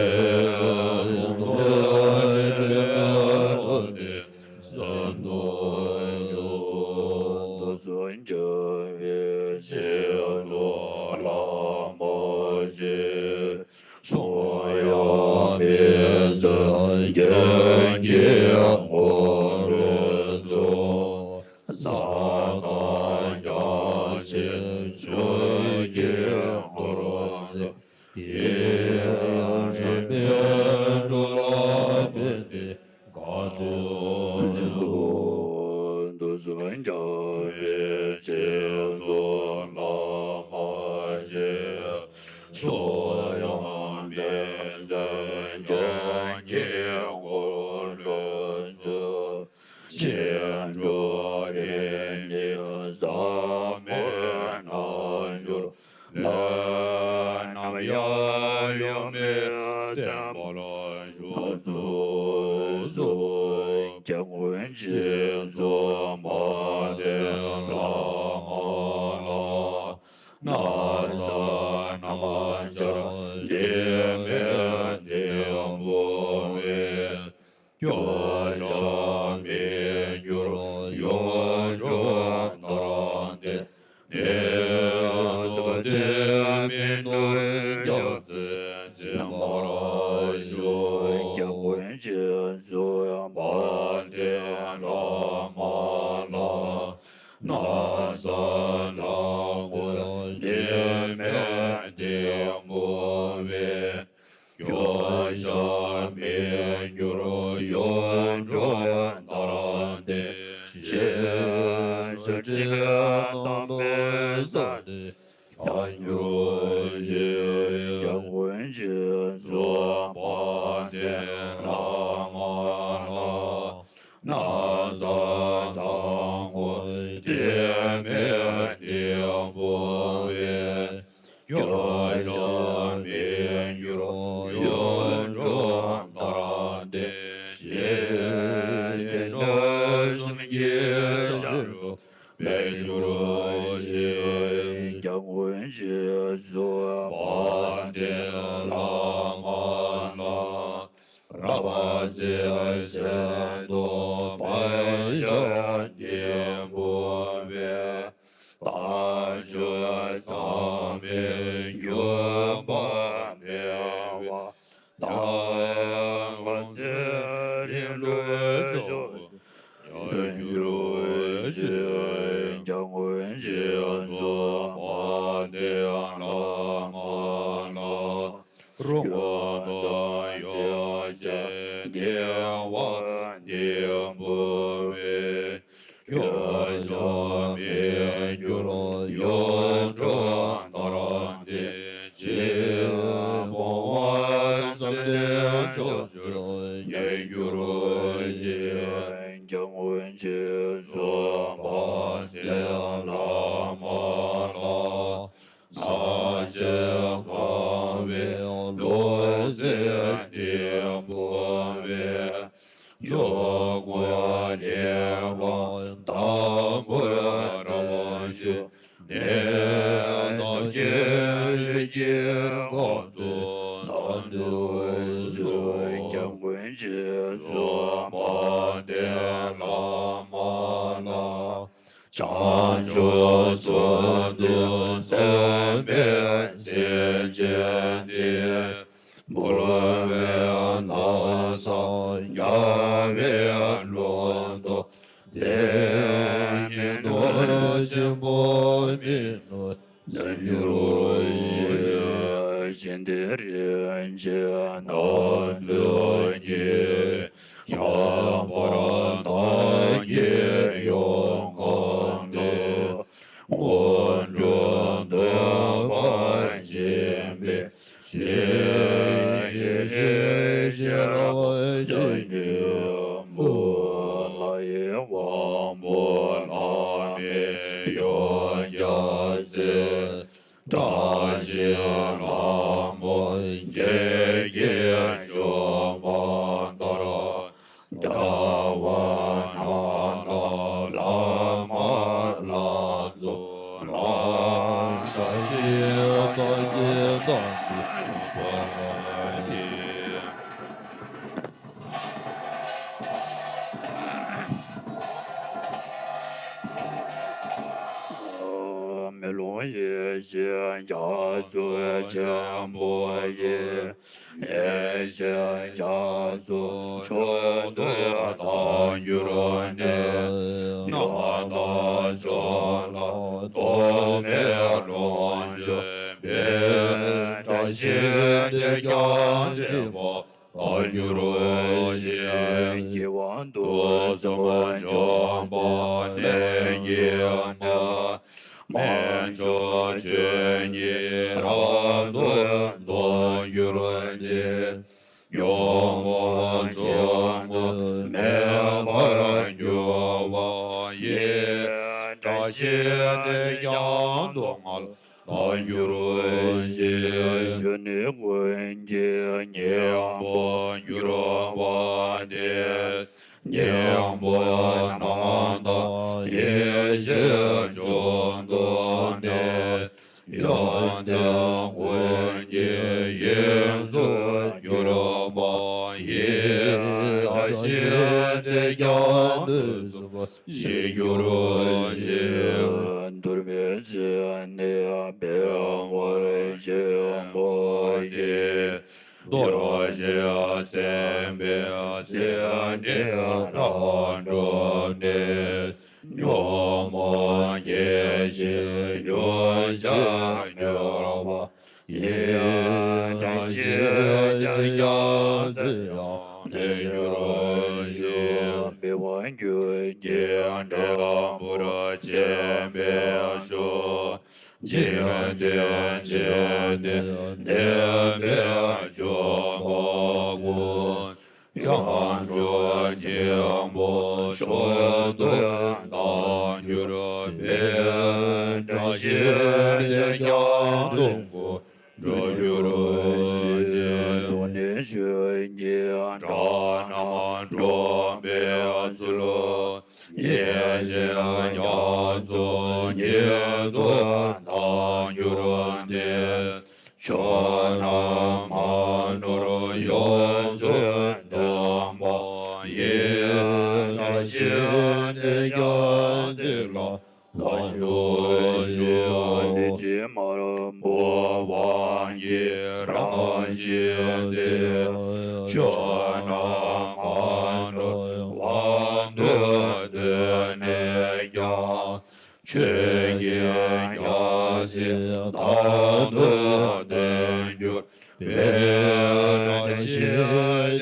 ཤེས་དྲི་མེད་རྡོ་རྗེ་སེམས་རྟོགས་མཆོག་སངས་རྒྱ་བའི་རྗེས་སུ་བླ་མ་ཆེ། གསུང་ཡང་མེད་སངས་རྒྱས་ཀྱི་འཁོར་ལོའི་གཙོ། ཟབ་དང་རྒྱ་ཆེ་ཆོས་ཀྱི་འཁོར་ཚོགས། ཡེ་ཤེས་དྲི་མེད་འགྲོ་ལ་ཕན་པའི་ག་དུས་འདུ། སངས་རྒྱ་བའི་རྗེས་སུ་བླ་མ་ཆེ། གསུང་ཡང་མེད་སངས་རྒྱས་ཀྱི་འཁོར་ལོའི་གཙོ། ཕྱིན་དྲུག་རིམ་གཉིས་ཟབ་མོའི་རྣལ་འབྱོར་ལས། ནམ་ཡང་གཡོ་མེད་བརྟན་པར་བཞུགས་སུ་གསོལ། སྐྱབས་མགོན་རྗེས་སུ་མ་འདས་བླ་མ་ལ། ན་བཟའ་སྣམ་སྦྱར་དྲི་མེད་ལྡེམ་པོ་སྦས། སྐྱོ་ཤས་མི་འགྱུར་གཡུང་དྲུང་ལྟར་བརྟན། ནད་དུག་ལྡན་མི་ནུབ་སྐྱབས་རྗེ་འཛིན་པར་ཤོག། སྐྱབས་མགོན་རྗེས་སུ་མ་འདས་བླ་མ་ལ། ན་བཟའ་ལྷ་མགོ་དྲི་མེད་ལྡེམ་པོ་སྦས། སྐྱོ་ཤས་མི་འགྱུར་གཡུང་དྲུང་ལྟར་བརྟན། ཞེས་སུ་དྲིལ་ནས་དམ་པའི་ས་གནས་ཀྱང་གྱུར་ཅིག། སྐྱབས་མགོན་རྗེས་སུ་མ་འདས་བླ་མ་ལ། ན་བཟའ་ལྷ་མགོ་དྲི་མེད་ལྡེམ་པོ་སྦས། སྐྱོ་ཤས་མི་འགྱུར་གཡུང་དྲུང་ལྟར་བརྟན། ཞེས་བསྟན་པ་གསུམ་གྱི་ཆར་འབེབས་གྱུར་ཅིག། སྐྱབས་མགོན་རྗེས་སུ་མ་འདས་བླ་མ་ལ། རབ་བརྩེགས་གསེར་མདོག་པད་ཞགས་ལྡེམ་པོ་སྦས། རྟ་མཆོག་མཚམས་མེད་འགྱུར་བ་མེད་པ། མདའ་གང་བསྟན་རིང་ལུགས་མཆོག་ཡོད་གྱུར་ཅིག། སྐྱབས་མགོན་རྗེས་སུ་མ་འདས་བླ་མ་ལ། རོལ་དང་ཡོ་བྱད་བདེ་བ་ལྡེམ་པོ་སྦས། སྐྱོ་ཤས་མི་འགྱུར་གཡུང་དྲུང་ལྟར་བརྟན། ཕོངས་པ་བསམ་གཏན་ཕྱོགས་བཅུར་ཉེར་གྱུར་ཅིག། སྐྱབས་མགོན་རྗེས་སུ་མ་འདས་བླ་མ་ལ། ས་གཞི་གང་བའི་ལུས་རྩལ་ལྡེམ་པོ་སྦས། གཡོག་མོ་བྲེལ་བ་དང་པོའི་རང་བཞིན་ནས་ཚོགས་ཀྱི་ཆོས་ཀྱི་ཁམས་སུ་འཛུལ་ཞིང་། སྐྱབས་མགོན་རྗེས་སུ་མ་འདས་བླ་མ་ལ། བྱང་ཆུབ་སེམས་མདོ་མཚན་མེད་རྩེ་ཆེན་ཏེ། འབུལ་བའི་ན་བཟའ་རྒྱལ་བའི་ལུང་རྟོགས་ལྡན། ཉན་ཐོས་ཆེན་པོ་མི་ནུབ་ཟབ་གྱུར་ཅིག། གཞན་དོན་རིན་ཆེན་སྣ་བདུན་གྱིས། ཁྱབ་པར་བདག་གི་ཡུམ་གང་དུ། དངོས་གྲུབ་འདོད་པ་སྦྱིན་པའི་ དེ་ཡི་རིགས་ཤེས་རབ་ཀྱི་སྙིང་པོ། ལྷ་ཡི་དབང་པོ་བླ་མེད་ཡུལ་གྱི་རྩེ། བཀྲ་ཤིས་ལྷ་མོ་བརྒྱད་ཀྱིས་བྱུང་བ་ལྟར། རྒྱལ་བ་རྣམས་དང་བླ་མ་ལྷ་ཚོགས་ལ། བཀྲ་ཤིས་རྟགས་བརྒྱད་དང་བཅས་པ་སྟེ། མེ་ལོང་ཡེ་ཤེས་རྒྱ་མཚོ་ཆེན་པོ་ཡི། ཡེ་ཤེས་རྒྱ་མཚོ་མཆོག་ཏུ་བདག་གྱུར་ནས། ཡང་དག་ཕྱོགས་ལ་ཐོགས་མེད་ལོངས་སྤྱོད་པའི། བཀྲ་ཤིས་དེས་ཀྱང་འདྲེན་པ་བདག་གྱུར་ཅིག། སྐྱེ་བ་དུས་གསུམ་འཇོམས་པ་ལྷན་སྐྱེས་ནི། དམན་མཆོག་ཆོས་ཉིད་རབ་ཏུ་མཐོང་གྱུར་ཅིག། ཉོན་མོངས་ཕྱོགས་དུ་མེད་པར་གྱུར་པ་ཡི། བཀྲ་ཤིས་དེས་ཀྱང་སྡུག་བསྔལ་བདག་གྱུར་ཅིག། གཞོན་ནུ་ཀུན་གྱི་སྙིང་པོར་གྱུར་པ་དེས། སྙིང་པོ་རྣམ་དག་ཡེ་ཤེས་མཆོག་ཏུ་གནས། ཡོན་ཏན་ཀུན་གྱི་དབྱིངས་སུ་གྱུར་པ་ཡི། བཀྲ་ཤིས་དེས་ཀྱང་དུས་གསུམ་ཞི་གྱུར་ཅིག། གདོལ་པའི་རྩེ་ནས་འཕེལ་བ་ཆེན་པོ་ཡི། རྡོ་རྗེ་སེམས་དཔའི་རྩེ་ནས་རབ་འཁྲུངས་ནས། ཉོན་མོངས་སྐྱེ་ཤི་གཡོ་བྱད་མྱུར་བ་ཡི། བཀྲ་ཤིས་དེས་ཀྱང་ཚེ་ཡང་དེར་གྱུར་ཅིག། འབེལ་བ་ཁྱོད་ཀྱི་འགྲེང་བུར་ཆེན་པོའི་གཞུང་། འཇིག་རྟེན་ཆེན་དེར་གནས་པའི་འབྱུང་པོ་ཀུན། བྱང་ཆུབ་སྙིང་པོ་མཆོག་ཏུ་བདག་གྱུར་པའི། བཀྲ་ཤིས་དེས་ཀྱང་སྡུག་ཀུན་འགྲོ་གྱུར་ཅིག། གདོད་ནས་ཆོས་ཀྱི་སྒྲ་རྣམས་སྒྲོག་པའི་ཚུལ། ཡེ་ཤེས་རྒྱ་མཚོ་ཉིད་དུ་བདག་གྱུར་ནས། ཕྱོགས་རྣམས་མ་ནོར་ཡོངས་སུ་སྟོན་པ་ཡི། བཀྲ་ཤིས་དེས་ཀྱང་ཚེ་ལ་བདག་གྱུར་ཅིག། ལས་ཀྱི་དམར་པོ་དབང་གི་རང་བཞིན་ཏེ། ཕྱོགས་རྣམས་མ་ནོར་དབང་དུ་བཏོན་ནས་ཀྱང་། ཆོས་ཀྱི་རྒྱལ་སྲིད་རྟག་ཏུ་སྟོན་གྱུར་པའི། བཀྲ་ཤིས་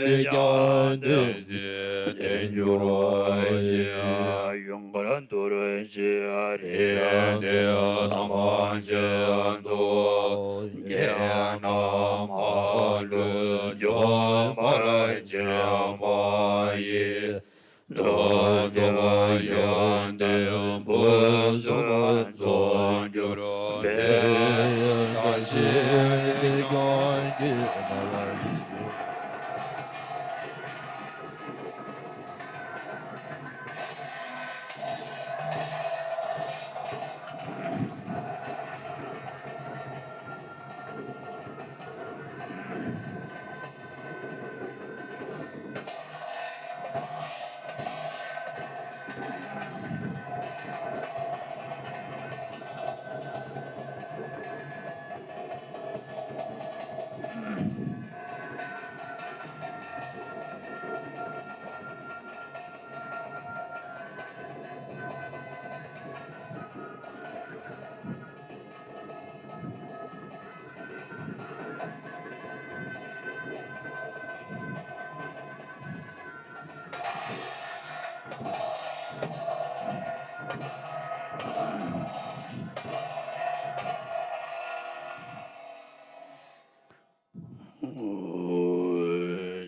དེས་ཀྱང་བདེ་གཤེགས་བརྟན་གྱུར་ཅིག། ཡུངས་ཀར་གདུལ་བྱའི་རིགས་དེ་ཐམས་ཅད་དུ། རྒྱན་རྣམས་མ་ལུས་འཇོམས་པར་བྱེད་པ་ཡི། མཐུ་སྟོབས་ཡོན་ཏན་ཕུན་སུམ་ཚོགས་གྱུར་པའི། བཀྲ་ཤིས་དེས་ཀྱང་འདྲེན་པ་ཡི།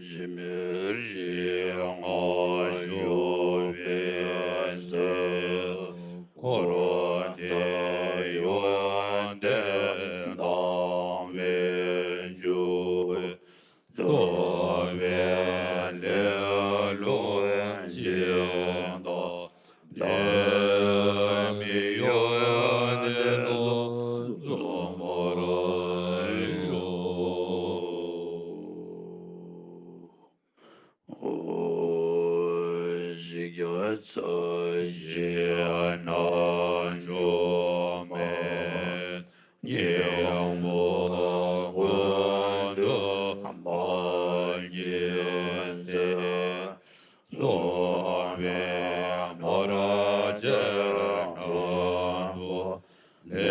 འཆི་མེད་རིགས་ལྔ་བཞུགས་པའི་ཚེ། འཁོར་འདས་ཡོན་ཏན་དང་མི་འཕྱུགས་པའི། རྩོལ་བའི་ལེ་ལོ་ཇི་ལྟར་འདས་མི་ཡོན་ཏན་རྫོགས་པར་ཤོག། འོ། ཤཱཀྱ་ཚ་ཞིང་རྣལ་འབྱོར་མའི། སྙིང་པོ་ཀུན་འདུས་མ་སྐྱེས་ཚེ། གསོལ་བའི་ཕ་རོལ་ཕྱིན་དྲུག་ལས་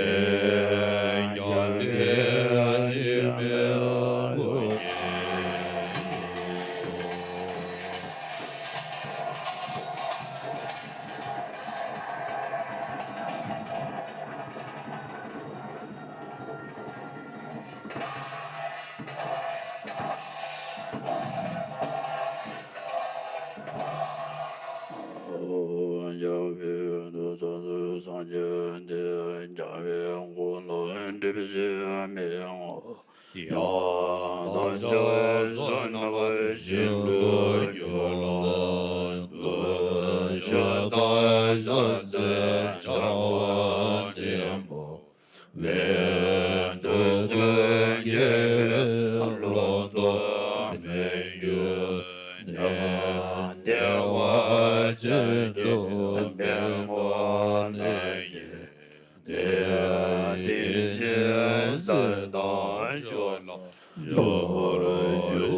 ཀྱང་འདས་ཕྱིན་མི་འོང་ངེས། ཡབ་ཡུམ་དུ་ཚོགས་གསོག་སངས་རྒྱས་འདི། འཇམ་པའི་དབྱངས་ལ་སྒྲིབ་བྱེད་མི་མངའ། ཡང་དག་ཕྱག་འཚལ་ལོ་ནམ་མཁའ་བཞིན་དུ་གྱུར་ལ། བདུད་ཕྱོགས་དང་ཕྱག་འཚལ་བྱ་བ་བརྟན་པོ། མི་འདོད་སེམས་བསྐྱེད་པའི་བློ་ལྡོག་མི་འགྱུར་ནས། བདེ་བ་ཅན་དུ་བདེ་བ་ལས་སྐྱེས་ཏེ། དེ་བཞིན་སྲིད་དང་ཕྱོགས་ལ་འགྲོ་བར་ཤོག།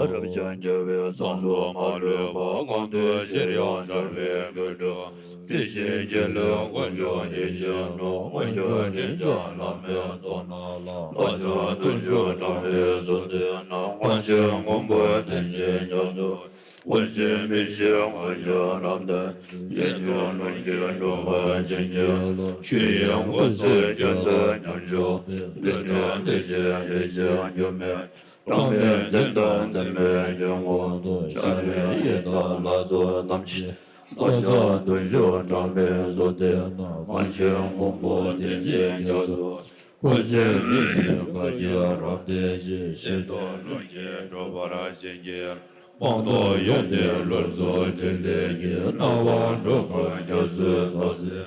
རབ་འབྱམས་རྒྱལ་བའི་གསང་གསུམ་མ་ལུས་པ། གང་འདུལ་ཕྱིར་ཡང་ཤར་བའི་སྐུ་སྒྲུབ། སྲིད་ཞིའི་སྐྱེ་ལས་དཀོན་མཆོག་ཡེ་ཤེས་ལུས། དངོས་བརྒྱུད་རིན་ཆེན་བླ་མའི་ཚོགས་རྣམས་ལ། བདག་ཅག་བདུད་ཕྱོགས་དགྲ་བོའི་གཟུགས་འདི་ནི། དཀའ་ཆེན་སྔོན་པོ་བསྟན་ཅིང་རྒྱ་མཚོ། སྐུ་ཚེ་མི་ཤིགས་དཀའ་རྒྱ་རབ་འདས། ཞི་དུལ་ལྷུན་གྱིས་འགྲུབ་པར་བྱིན་གྱིས་རློབས། ཆོས་དབྱིངས་སྐུ་ཚེ་རྒྱུན་དུ་ཉམས་སུ་ལྡན། བདུད་དགྲ་འདུལ་ཕྱིར་ཡེ་ཤེས་འགྱུར་མེད། བླ་མའི་མདུན་དུ་འདུན་མའི་སྐྱེ་དངོས་སུ། ཤར་བའི་ཡི་དམ་ལྷ་ཚོགས་ཐམས་ཅད། བདག་ཅག་བདུད་ཕྱོགས་དགྲ་བོའི་གཟུགས་འདི་ནི། དཀའ་ཆེན་སྔོན་པོ་བསྟན་ཅིང་རྒྱ་མཚོ། སྐུ་ཚེ་མི་ཤིགས་དཀའ་རྒྱ་རབ་འདས་ཀྱིས། ཞི་དུལ་ལྷུན་གྱིས་འགྲུབ་པར་བྱིན་གྱིས། སྤངས་རྟོགས་ཡོན་ཏན་ལྷུན་རྫོགས་ཕྲིན་ལས་ཀྱིས། སྣང་བ་འགྲོ་ཀུན་རྒྱ་མཚོའི་རྡོ་རྗེ།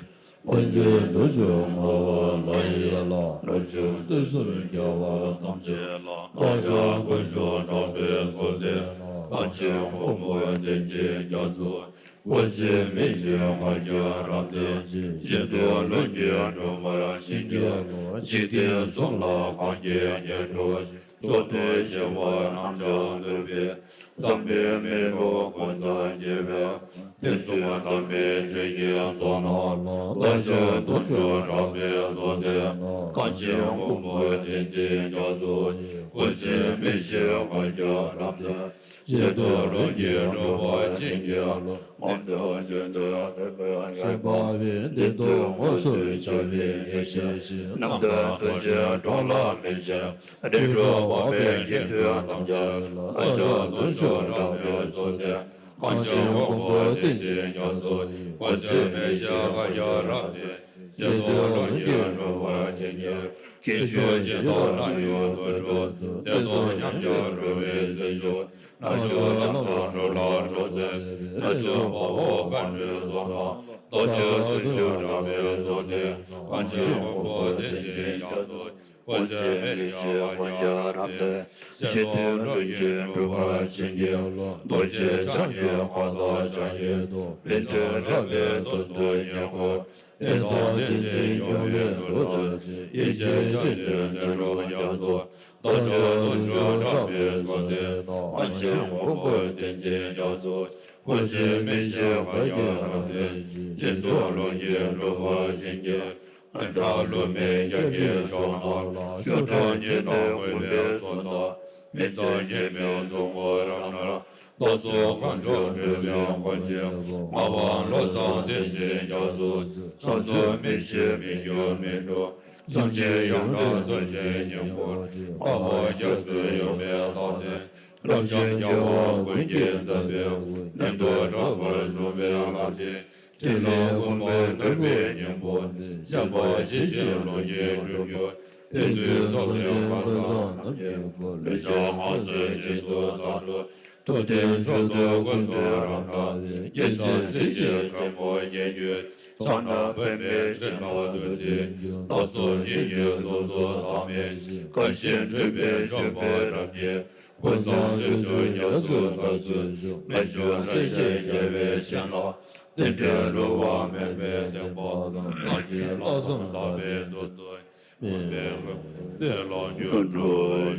ཀུན་མཁྱེན་བདུད་ཕྱོགས་ལྔ་པ་ལྷ་ཡི་ལྷ། རབ་བྱུང་བདུད་གསུམ་རྒྱལ་བ་ཐམས་ཅད་ལ། བདག་ཅག་དཀོན་མཆོག་དགྲ་བོའི་གཟུགས་འདི་ནི། དཀའ་ཆེན་སྔོན་པོ་བསྟན་ཅིང་རྒྱ་མཚོ། སྐུ་ཚེ་མི་ཤིགས་དཀའ་རྒྱ་རབ་འདས་ཀྱིས། ཞི་དུལ་ལྷུན་གྱིས་འགྲུབ་པར་བྱིན་གྱིས་རློབས། འཇིག་རྟེན་གསུམ་ལ་གང་སྐྱེས་ཉིད་འགྲོ་ཞིང་། མཆོག་ཐུན་བཞི་པ་རྣམས་ཀྱང་ཐོབ་པའི། བསམ་པའི་མེ་ཏོག་ཀུན་བཟང་རྒྱས་པའི། ཕུན་སུམ་དམ་པའི་ཆོས་ཀྱི་ཚོགས་རྣམས་ལ། བདག་ཅག་བདུད་ཕྱོགས་དགྲ་བོའི་གཟུགས་འདི་ནི། དཀའ་ཆེན་སྔོན་པོ་བསྟན་ཅིང་རྒྱ་མཚོ་ཡི། སྐུ་ཚེ་མི་ཤིགས་དཀའ་རྒྱ་རབ་འདས། ཞི་དུལ་ལྷུན་གྱིས་འགྲུབ་པར་བྱིན་གྱིས་རློབས། མངོན་མཐོ་ཤིན་ཏུ་རིན་པོ་ཆེ། ཞེན་པ་བས་བདེན་སྟོབས་དངོས་སུ་འཆར་བའི་ཡེ་ཤེས་ཀྱིས། རྣམ་དག་རྡོ་རྗེའི་གདུང་ལ་མི་ཕྱིན། རིགས་དྲུག་འཕགས་པའི་དགེ་འདུན་ཐམས་ཅད་ལ། བདག་ཅག་བདུད་ཕྱོགས་དགྲ་བོའི་གཟུགས་འདི་ནི། དཀའ་ཆེན་སྔོན་པོ་བསྟན་ཅིང་རྒྱ་མཚོ་ཡི། སྐུ་ཚེ་མི་ཤིགས་དཀའ་རྒྱ་རབ་འདས། ཞི་དུལ་ལྷུན་གྱིས་འགྲུབ་པར་བྱིན་གྱིས། སྐྱེ་ཤི་ཞིང་རྟོག་ནད་ཡོད་དུད་འགྲོ། བདེ་སྟོབས་ཉམས་ཀྱང་འགྲོ་བའི་ཚེ་ཆུ། རྣལ་འབྱོར་ལམ་དང་འགྲོ་ལ་འགྲོ་ཚེ། རྣལ་འབྱོར་དཔའ་བོ་མཁའ་འགྲོའི་ཚོགས་རྣམས། བདག་ཅག་བདུད་ཕྱོགས་དགྲ་བོའི་གཟུགས་འདི་ནི། དཀའ་ཆེན་སྔོན་པོ་བསྟན་ཅིང་རྒྱ་མཚོ་ཡི། སྐུ་ཚེ་མི་ཤིགས་དཀའ་རྒྱ་རབ་འདས། ཞི་དུལ་ལྷུན་གྱིས་འགྲུབ་པར་བྱིན་གྱིས་རློབས། རྡོ་རྗེ་འཆང་གི་མཁའ་ལྟར་འཆང་ཡུལ་དུ། བཻ་ཌཱུརྱ་རས་པའི་དོན་དུ་ཉེ་འཁོར། བདེན་དང་བདེན་ཚིག་སྐྱོང་བའི་རྡོ་རྗེ། ཡེ་ཤེས་ཆོས་ཀྱི་བདེ་འགྲོ་རྒྱ་མཚོ། བདག་ཅག་བདུད་ཕྱོགས་དགྲ་བོའི་གཟུགས་འདི་ནི། དཀའ་ཆེན་སྔོན་པོ་བསྟན་ཅིང་རྒྱ་མཚོ་ཡི། སྐུ་ཚེ་མི་ཤིགས་དཀའ་རྒྱ་རབ་འདས། ཞི་དུལ་ལྷུན་གྱིས་འགྲུབ་པར་བྱིན་གྱིས། དགྲ་བླ་མའི་རྒྱབ་ཀྱི་ཕྱོགས་རྣམས་ལ། ཤུགས་དྲག་ཉི་ཟླ་གུང་པའི་གཟུགས་དང་། མི་གཙང་སྙེ་མའི་གཟུགས་བརྣབ་རབ་ན། བདག་སོགས་དཀོན་མཆོག་སྤྲུལ་པའི་དཀའ་ཆེན་སྔགས་པ་བློ་བཟང་བསྟན་འཛིན་རྒྱ་མཚོ། ས་འཚོ་མི་ཤེས་མི་འགྱུར་མི་འགྲོ། བྱང་ཆུབ་ཡོངས་གྲགས་རྡོ་རྗེའི་སྙིང་པོ། འཕགས་པ་རྒྱ་མཚོའི་ཡུམ་ སྐྱབས་སེམས་རྒྱལ་བ་ཀུན་གྱི་ཛཔ་པའི་སྐུ། གནད་དུ་དྲངས་པ་འབྱུང་བའི་ལམ་ཆེན། ཕྲིན་ལས་ཀུན་པའི་ནོར་བུའི་སྙིང་པོ་འདི། བཤད་པ་ཇི་བཞིན་ལུང་གིས་འགྲུབ་གྱུར། དེང་དུས་ཚོགས་དང་གང་ཟག་རྣམས་ཀྱི་བཀོད། ལེགས་བཤད་སྔགས་མཛོད་སྤྱི་དུ་དར་ལུགས། ཐུབ་བསྟན་མཆོག་ཏུ་ཀུན་ཏུ་རབ་གྲགས་པའི། རྒྱལ་སྲས་ཚུལ་བཞིན་ཁྲོ་མོ་བརྒྱད་ཀྱི། ཕྱག་ན་པདྨོ་ཕྱག་ན་རྡོ་རྗེ་འཛིན། རྟ་ཚུལ་གཉིས་ཀྱི་གཟུགས་སུ་བདག་མེད་ཞི། དགའ་བཞིན་སྤྲུལ་པའི་སྤྱོད་པས་རབ་བརྒྱན། ཀུན་བཟང་སྤྱོད་ཕྱུག་རྒྱ་མཚོའི་འདབ་ཚུལ་འཇུག་རྨད་བྱུང་སྲས་བཅས་རྒྱལ་བའི་བྱིན་རླབས། རྟེན་འབྲེལ་བསླུ་བ་མེད་པའི་བདེན་པ་དང་། ལྷ་ཆོས་ལྷག་བསམ་དག་པའི་མདོ་སྟོན། མུན་པའི་དབང་པོ་གཏན་ལ་འགྱུར་དུ་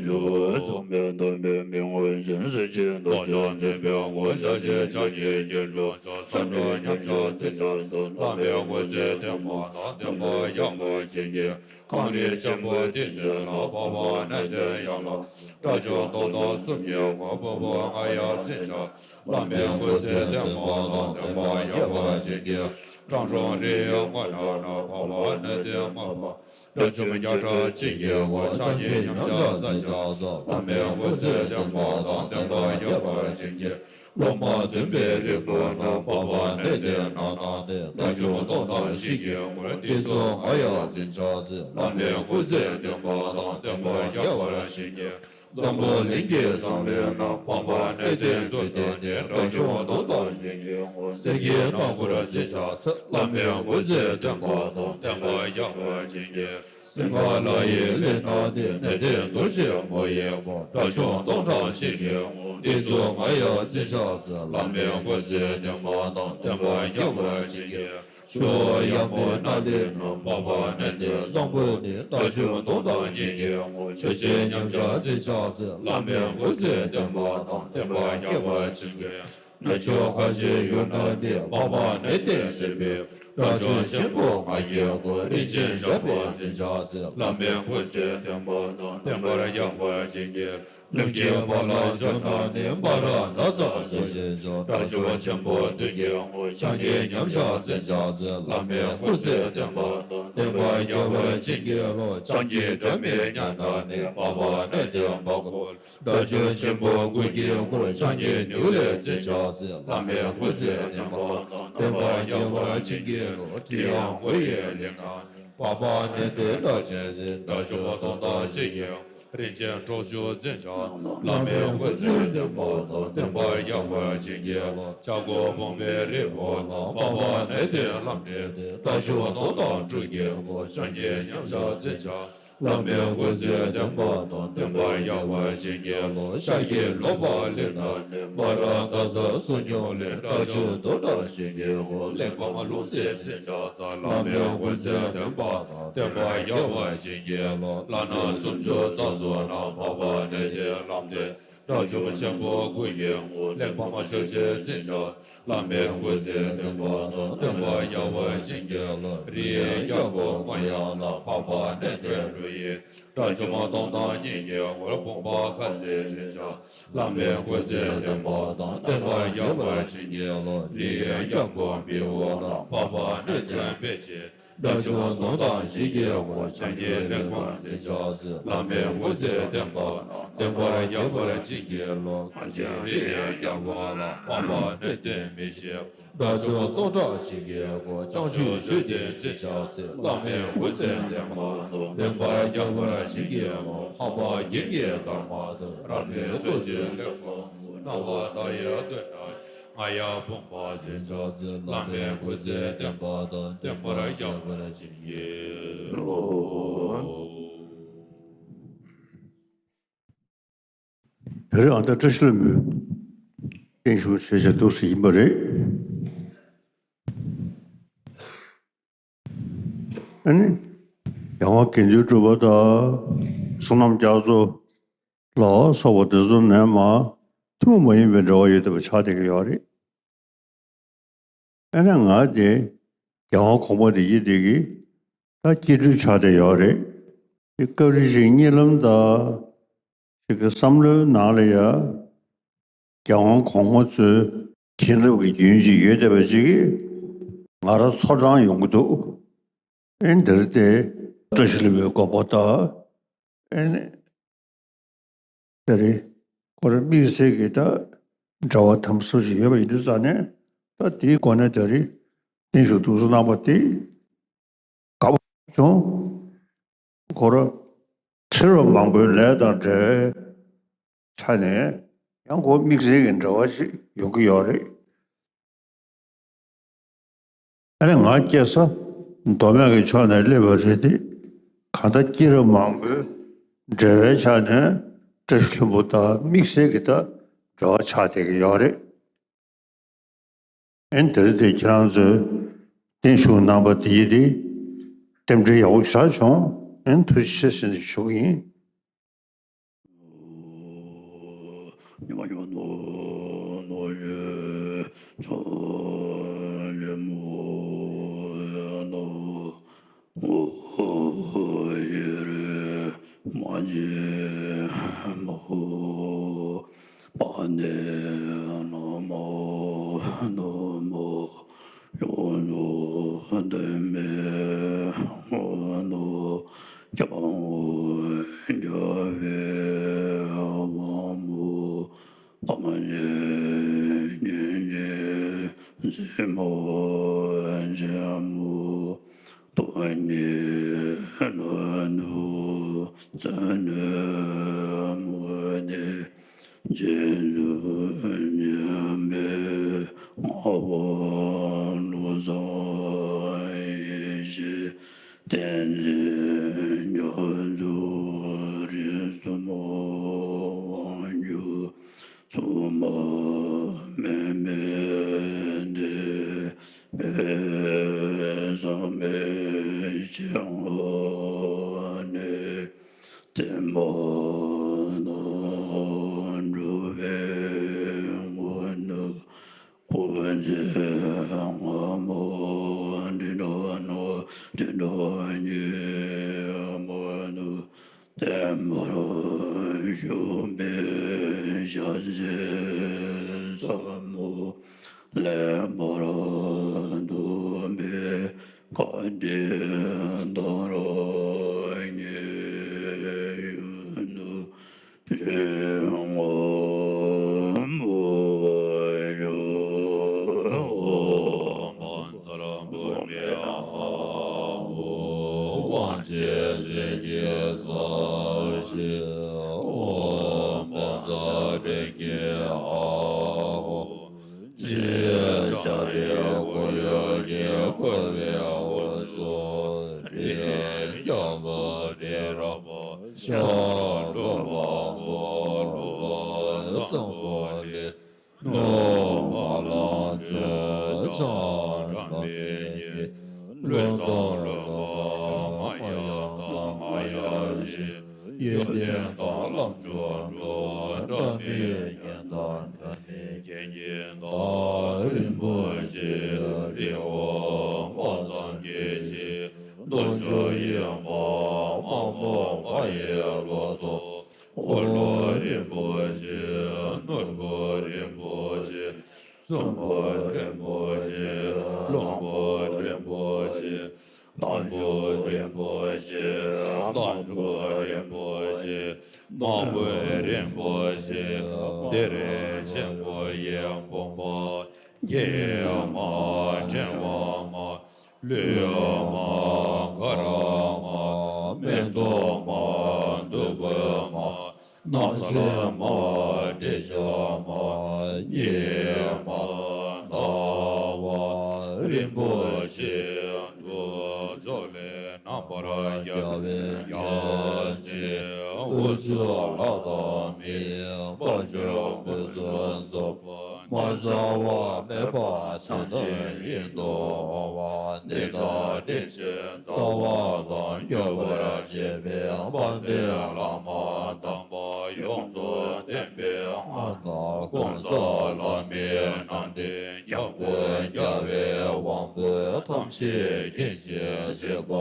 གཞུག་མཚུངས་མེད་འདོད་པའི་མི་མངོན་ཞིང་། གཟི་བརྗིད་རྡོ་རྗེ་འཛིན་པའི་ངོ་། ཞལ་གཅིག་ཕྱག་གཉིས་ཀྱི་འགྲོ་ལྕགས། མཚན་དྲུག་མཉམ་གཞག་འཛིན་ཆགས་སུ། བླ་མའི་སྐུ་ཚེ་བརྟན་པ་དང་། བསྟན་པ་ཡར་འཕེལ་བར་བྱིན་གྱིས། གངས་རི་ཆེན་པོ་ཏི་སེ་ན། འཕགས་པ་གནས་བརྟན་ཡན་ལག་དགྲ་བཅོམ་སྟོང་དང་གསུམ་གྱི་ངོ་། འཕགས་པ་རྔ་ཡབ་འཛིན་ཆགས། བླ་མའི་སྐུ་ཚེ་བརྟན་པ་དང་། བསྟན་པ་ཡར་འཕེལ་བར་བྱིན་གྱིས། སྤྲང་ཕྲུག་རི་ཡི་ངོས་ན། འཕགས་པ་གནས་བརྟན་མར་པ། དགྲ་བཅོམ་བརྒྱ་ཕྲག་གཅིག་གི་འོག་ཕྱག་གཉིས་མཉམ་གཞག་འཛིན་ཆགས་སུ། བླ་མའི་སྐུ་ཚེ་བརྟན་པ་དང་། བསྟན་པ་ཡར་འཕེལ་བར་བྱིན་གྱིས། སློབ་མ་བདུན་པའི་རིགས་པོ་རྣམས། འཕགས་པ་གནས་བརྟན་རྣམས་དང་ནི། དགྲ་བཅོམ་སྟོང་དང་བཞི་ཡི་ངོ་། ཏི་ཙོ་རྔ་ཡབ་འཛིན་ཆགས་སུ། བླ་མའི་སྐུ་ཚེ་བརྟན་པ་དང་། བསྟན་པ་ཡར་འཕེལ་བར་བྱིན་གྱིས། འཛམ་བུ་གླིང་གི་གཙང་རིང་ན། འཕགས་པ་གནས་བརྟན་དུས་གཏན་ནས། དགྲ་བཅོམ་སྟོང་དང་བཞི་ཡི་ངོ་། སེང་གེ་ནག་པོར་འཛིན་ཆགས་སུ། བླ་མའི་སྐུ་ཚེ་བརྟན་པ་དང་། བསྟན་པ་ཡར་འཕེལ་བར་བྱིན་གྱིས། སིང་ག་ལ་ཡི་གླིང་ན་ནི། གནས་བརྟན་རྡོ་རྗེ་མོ་ཡི་བུ། དགྲ་བཅོམ་སྟོང་ཕྲག་བཞི་ཡི་ངོ་། ཏི་ཙོ་རྔ་ཡབ་འཛིན་ཆགས་སུ། བླ་མའི་སྐུ་ཚེ་བརྟན་པ་དང་། བསྟན་པ་ཡར་འཕེལ་བར་བྱིན་གྱིས། ཆུ་བོ་ཡར་མོ་ན་ལི་ནུ། འཕགས་པ་གནས་བརྟན་རྫོང་དཔོན་ནི། དགྲ་བཅོམ་སྟོང་དང་ཉིས་ཀྱི་ངོ་། ཆོས་རྗེ་མཉམ་གཞག་འཛིན་ཆགས་སུ། བླ་མའི་སྐུ་ཚེ་བརྟན་པ་དང་། བསྟན་པ་ཡར་འཕེལ་བར་བྱིན་གྱིས། ནུབ་ཕྱོགས་ཁ་ཆེའི་ཡུལ་ན་ནི། འཕགས་པ་གནས་བརྟན་སྲིད་པའི། དགྲ་བཅོམ་ཆེན་པོ་ལྔ་ཡི་བུ། རིན་ཆེན་ཞབས་པད་འཛིན་ཆགས་སུ། བླ་མའི་སྐུ་ཚེ་བརྟན་པ་དང་། བསྟན་པ་ཡར་འཕེལ་བར་བྱིན་གྱིས། གླིང་གི་བ་ལང་ཕྱོགས་ན་ནི། སྨ་ར་དྷ་ཙ་ཟེར་ཞིང་འབྱུང་། དགྲ་བཅོམ་པ་ཆེན་པོ་བདུན་གྱི་ངོ་། ཕྱག་གཉིས་མཉམ་གཞག་འཛིན་ཆགས་སུ། བླ་མའི་སྐུ་ཚེ་བརྟན་པ་དང་། བསྟན་པ་ཡར་འཕེལ་བར་བྱིན་གྱིས་རློབས། ཕྱག་གཉིས་སྒྲ་མེད་ཉམས་ན་ནི། འཕགས་པ་གནས་བརྟན་འབའ་འཁོར། དགྲ་བཅོམ་ཆེན་པོ་དགུ་གི་ངོ་། ཕྱག་གཉིས་ནེའུ་ལེ་འཛིན་ཆགས་སུ། བླ་མའི་སྐུ་ཚེ་བརྟན་པ་དང་། བསྟན་པ་ཡར་འཕེལ་བར་བྱིན་གྱིས་རློབས། ཏྲི་ཡ་གུ་ཡི་གླིང་ན་ནི། འཕགས་པ་གནས་བརྟན་སྒྲ་གཅན་འཛིན། དགྲ་བཅོམ་པ་སྟོང་དང་གཅིག་ཡི། རིན་ཆེན་ཁྲོ་ཆུ་འཛིན་ཆགས། བླ་མའི་སྐུ་ཚེ་བརྟན་པ་དང་། བསྟན་པ་ཡར་འཕེལ་བར་བྱིན་གྱིས་རློབས། ལྕགས་ཀྱུ་བུམ་པའི་རིལ་བུ་ལ། འཕགས་པ་གནས་བརྟན་ལམ་འབྲས་ཏེ། དགྲ་བཅོམ་པ་སྟོང་དང་དྲུག་གི་ངོ་། ཕྱག་གཉིས་མཉམ་གཞག་འཛིན་ཆགས། བླ་མའི་སྐུ་ཚེ་བརྟན་པ་དང་། བསྟན་པ་ཡར་འཕེལ་བར་བྱིན་གྱིས་རློབས། ཤར་གྱི་ལོ་པཎ་གླིང་ན་ནི། སྨ་ར་དྷ་ཙ་སུ་མྱུ་ལེ། དགྲ་བཅོམ་སྟོང་ཕྲག་བཞི་ཡི་ངོ་། གླིང་ཕ་མ་ལྷུང་བཟེད་འཛིན་ཆགས་སུ། བླ་མའི་སྐུ་ཚེ་བརྟན་པ་དང་། བསྟན་པ་ཡར་འཕེལ་བར་བྱིན་གྱིས་རློབས། ལྷ་ནག་སུམ་ཅུ་རྩ་གསུམ་ན། འཕགས་པ་གནས་བརྟན་ལམ་བདེ། དགྲ་བཅོམ་པ་ཆེན་པོ་དགུ་ཡི་ངོ་། གླིང་ཕ་མ་ཆོས་རྗེ་འཛིན་ཆགས། བླ་མའི་སྐུ་ཚེ་བརྟན་པ་དང་། བསྟན་པ་ཡར་འཕེལ་བར་བྱིན་གྱིས་རློབས། རི་ཡི་རྒྱལ་པོ་མ་ཡ་ན། འཕགས་པ་གནས་བརྟན་ཀླུ་ཡི། དགྲ་བཅོམ་པ་སྟོང་དང་གཉིས་ཀྱི་ངོ་། བུམ་པ་ཁ་ཟས་འཛིན་ཆགས། བླ་མའི་སྐུ་ཚེ་བརྟན་པ་དང་། བསྟན་པ་ཡར་འཕེལ་བར་བྱིན་གྱིས་རློབས། རི་ཡི་རྒྱལ་པོ་བི་ཝ་ན། འཕགས་པ་གནས་བརྟན་པཎ་ཆེན། དགྲ་བཅོམ་པ་སྟོང་དང་བཞི་ཡི་ངོ་། ཕྱག་གཉིས་གླིང་ཕ་མ་འཛིན་ཆགས་སུ། བླ་མའི་སྐུ་ཚེ་བརྟན་པ་དང་། བསྟན་པ་ཡར་འཕེལ་བར་བྱིན་གྱིས་རློབས། རི་ཡི་རྒྱལ་པོ་ལ། འཕགས་པ་གནས་བརྟན་མི་ཤིགས། དགྲ་བཅོམ་པ་སྟོང་ཕྲག་བཞི་ཡི་ངོ་། བྱང་ཆུབ་ཆོས་བདག་འཛིན་ཆགས་སུ། བླ་མའི་སྐུ་ཚེ་བརྟན་པ་དང་། བསྟན་པ་ཡར་འཕེལ་བར་བྱིན་གྱིས་རློབས། འཕགས་པ་དགེ་བསྙེན་དར་མ་དང་། རབ་གནས་རྡོ་རྗེ་གླིང་པ་ངོ་། སྣང་བ་མཐའ་ཡས་སྟོད་ན། རྔ་ཡབ་བུམ་པ་འཛིན་ཆགས་སུ། བླ་མའི་སྐུ་ཚེ་བརྟན་པ་དང་། བསྟན་པ་ཡར་འཕེལ་བར་བྱིན་གྱིས་རློབས། དེ་རིང་ཨ་ད་བཀྲ་ཤིས་ལྷུན་པོའི་བརྟན་བཞུགས་བྱེད་བྱེད་འདུག་ཟེར་ཡིན་པ་རེད། ཨ་ནི། རྒྱལ་དབང་དགེ་འདུན་གྲུབ་པ་དང་། བསོད་ནམས་རྒྱ་མཚོ་ལ་སོགས་པ་དེ་ཚོ་ནས་མར་ཐུན་མོང་མ་ཡིན་པའི་འབྲེལ་བ་ཡོད་བསྡད་པ་ཆགས་བསྡད་ཀྱི་ཡོད་རེད། ཨ་ནི་ང་དེ་རྒྱལ་དབང་གོང་མ་དེ་ཡིན་བསྡད་ཀྱི། ད་སྐྱེ་སྤྲུལ་ཆགས་བསྡད་ཡོད་རེད། དེ་སྐབས་རེ་ཞིག་གཉིད་ལམ་དང་། ཞིག་གི་བསམ་བློའི་ནང་ལ་ཡ། རྒྱལ་དབང་གོང་མ་ཚོའི་བྱིན་རླབས་ཀྱི་རྒྱུན་ཅིག་ཡོད་བསྡད་པ་ཅིག་གིས་ང་རང་ཚོར་སྣང་ཡོང་གི་འདུག་ཨེ་འདིར་དེ་བཀྲ་ཤིས་ལྷུན་པོའི་དགོངས་པ་དང་། ཨེ་ནི་དེ་རེད། ཁོ་རང་དམིགས་བསལ་གྱི་ད་འབྲེལ་བ་དམ་ཟབ་ཅིག་ཡོད་པ་ཡིན་དུས་ཙང་ནས། ད་དེའི་སྒོ་ནས་ད་རེས་བརྟན་བཞུགས་འདུག་སེ་གནང་བ་དེ་དགའ་པོ་བྱུང་། ཁོ་རང་མཁས་པ་མང་པོའི་ལས་དང་འབྲེལ་བའི་ཆ་ནས་ཡང་ཁོ་དམིགས་བསལ་གྱི་འབྲེལ་བ་ཞིག་ཡོང་གི་ཡོད་རེད། ཨ་ནི་ང་སྐྱེས་ས་མདོ་སྨད་ཀྱི་ཕྱོགས་ནས་སླེབས་པ་རེད་དེ། གང་ལྟར་སྐྱེས་རབས་མང་པོའི་འབྲེལ་བའི་ཆ་ནས་བཀྲ་ཤིས་ལྷུན་པོ་དང་དམིགས་བསལ་གྱི་ད་འབྲེལ་བ་ཆགས་བསྡད་ཀྱི་ཡོད་རེད། ཨ་ནི་དེ་རིང་དེ་ཁྱེད་རང་ཚོས་བརྟན་བཞུགས་གནང་བ་དེ་ཡིན་དེ་རྟེན་འབྲེལ་ཡག་པོ་ཞེ་དྲག་བྱུང་། ཨ་ནི་ཐུགས་རྗེ་ཆེ་ཟེར་ནས་ཞུ་གི་ཡིན། ཐམས་ཅད་མཁྱེན་ཅིང་གཟིགས་པ་ཆེན་པོ་སྟོང་ཉིད་རྣམ་གཉིས་བརྩོན་འགྲུས་མུ་སྟེགས་རྗེས་འཇུག་མཉམ་པའི་ངང་པ་བློ་བཟང་ཡེ་ཤེས་ཏིང་འཛིན་རྒྱ་མཚོ་རིས་སུ་མ་དབང་གྱུར། མཚུངས་པ་མེད་པའི་བདེ་བའི་བསམ་པའི་ཞིང་ཁམས་ནས། བསྟན་པ་དང་འགྲོ་བའི་མགོན་པོ། སྐུ་ཚེ་སྔ་མ་དྲིན་དྲག་ནོར་དྲིན་དྲག་ཉིན་མོ་དུ། བརྟན་པར་བཞུགས་པའི་ཞལ་ཟས་ཟབ་མོ། ལེགས་པར་གཏུགས་པའི་བཀའ་དྲིན་དང་རབ་བརྙེས་ཡུན་དུ་བརྟན་པར་བཞུགས། ཚོར་བུ་མེ་ཨ་ཧོ། དབང་ཆེན་རིགས་ཀྱི་ས་གཞི། ཨོཾ་བཛྲ་བྷཱུ་ཏི་ཨ་ཧོ། ཤཱཀྱ་རིགས་འཁོར་ཡུག་གི་འཁོར་བའི་དབུས་སུ། རིགས་ཀྱི་བུ་དེ་རབ་ཤ་འཁྲུགས་པ་པོ། ལུས་པ་གཙང་པོ་ལས། སྣང་བ་ལམ་གྱི་ཆང་དྲངས་པའི་གི། ལུས་དང་ལུས་པ་མ་ཡལ་དང་མ་ཡལ་ཞིང་། ཡོན་ཏན་དང་ལམ་མཆོག་འགྲོ། འབྲལ་མེད་རྒྱན་དང་འབྲལ་མེད་རྒྱན་གྱི་བདག། རིན་པོ་ཆེ་རིགས་དབང་དབང་བསམ་གྱི་ཞིང་། རྣམ་མཆོག་དབྱིངས་དཔག་མ་མོ་མ་ཡི་ལོ་ཏོག་འཁོར་ལོ་རིན་པོ་ཆེ། ནོར་བུ་རིན་པོ་ཆེ། བཙུན་མོ་རིན་པོ་ཆེ། གླང་པོ་རིན་པོ་ཆེ། ལྷ་མཆོག་རིན་པོ་ཆེ། རྟ་མཆོག་རིན་པོ་ཆེ། དམག་དཔོན་རིན་པོ་ཆེ། གཏེར་ཆེན་པོ་ཡི་བུམ་པ། ཀྱེ་མ་ཕྲེང་བ་མ། ལུས་མ་དཀར་མ། མེ་ཏོག་མ། བདུག་སྤོས་མ། སྣང་སྲིད་མ། འདྲེ་ཆགས་མ། གཉིད་མ་ལྟ་བ་རིན་པོ་ཆེ། འགྲོ་ཕྱོགས་ལས་རྣམ་པར་རྒྱལ་བའི་རྒྱལ་མཚན། དབུ་ཚུགས་ལྷ་དང་མིའི་དཔལ་འབྱོར་ཀུན་སུ་རྫོགས། མ་རྩ་བ་མེད་པ་མཚན་དང་དབྱིངས་སུ་འོང་བ། གནས་དང་དྲིན་ཆེན་རྩ་བ་དང་མྱུར་བར་བྱེད་པའི་དཔལ་ལྡན་བླ་མ་དམ་པ་ཡོངས་སུ་བསྟན་པའི་མངའ་བདག་གོང་ས་ལྷ་མིའི་རྣམ་འདྲེན་སྐྱབས་མགོན་རྒྱལ་བའི་དབང་པོ་ཐམས་ཅད་མཁྱེན་ཅིང་གཟིགས་པ་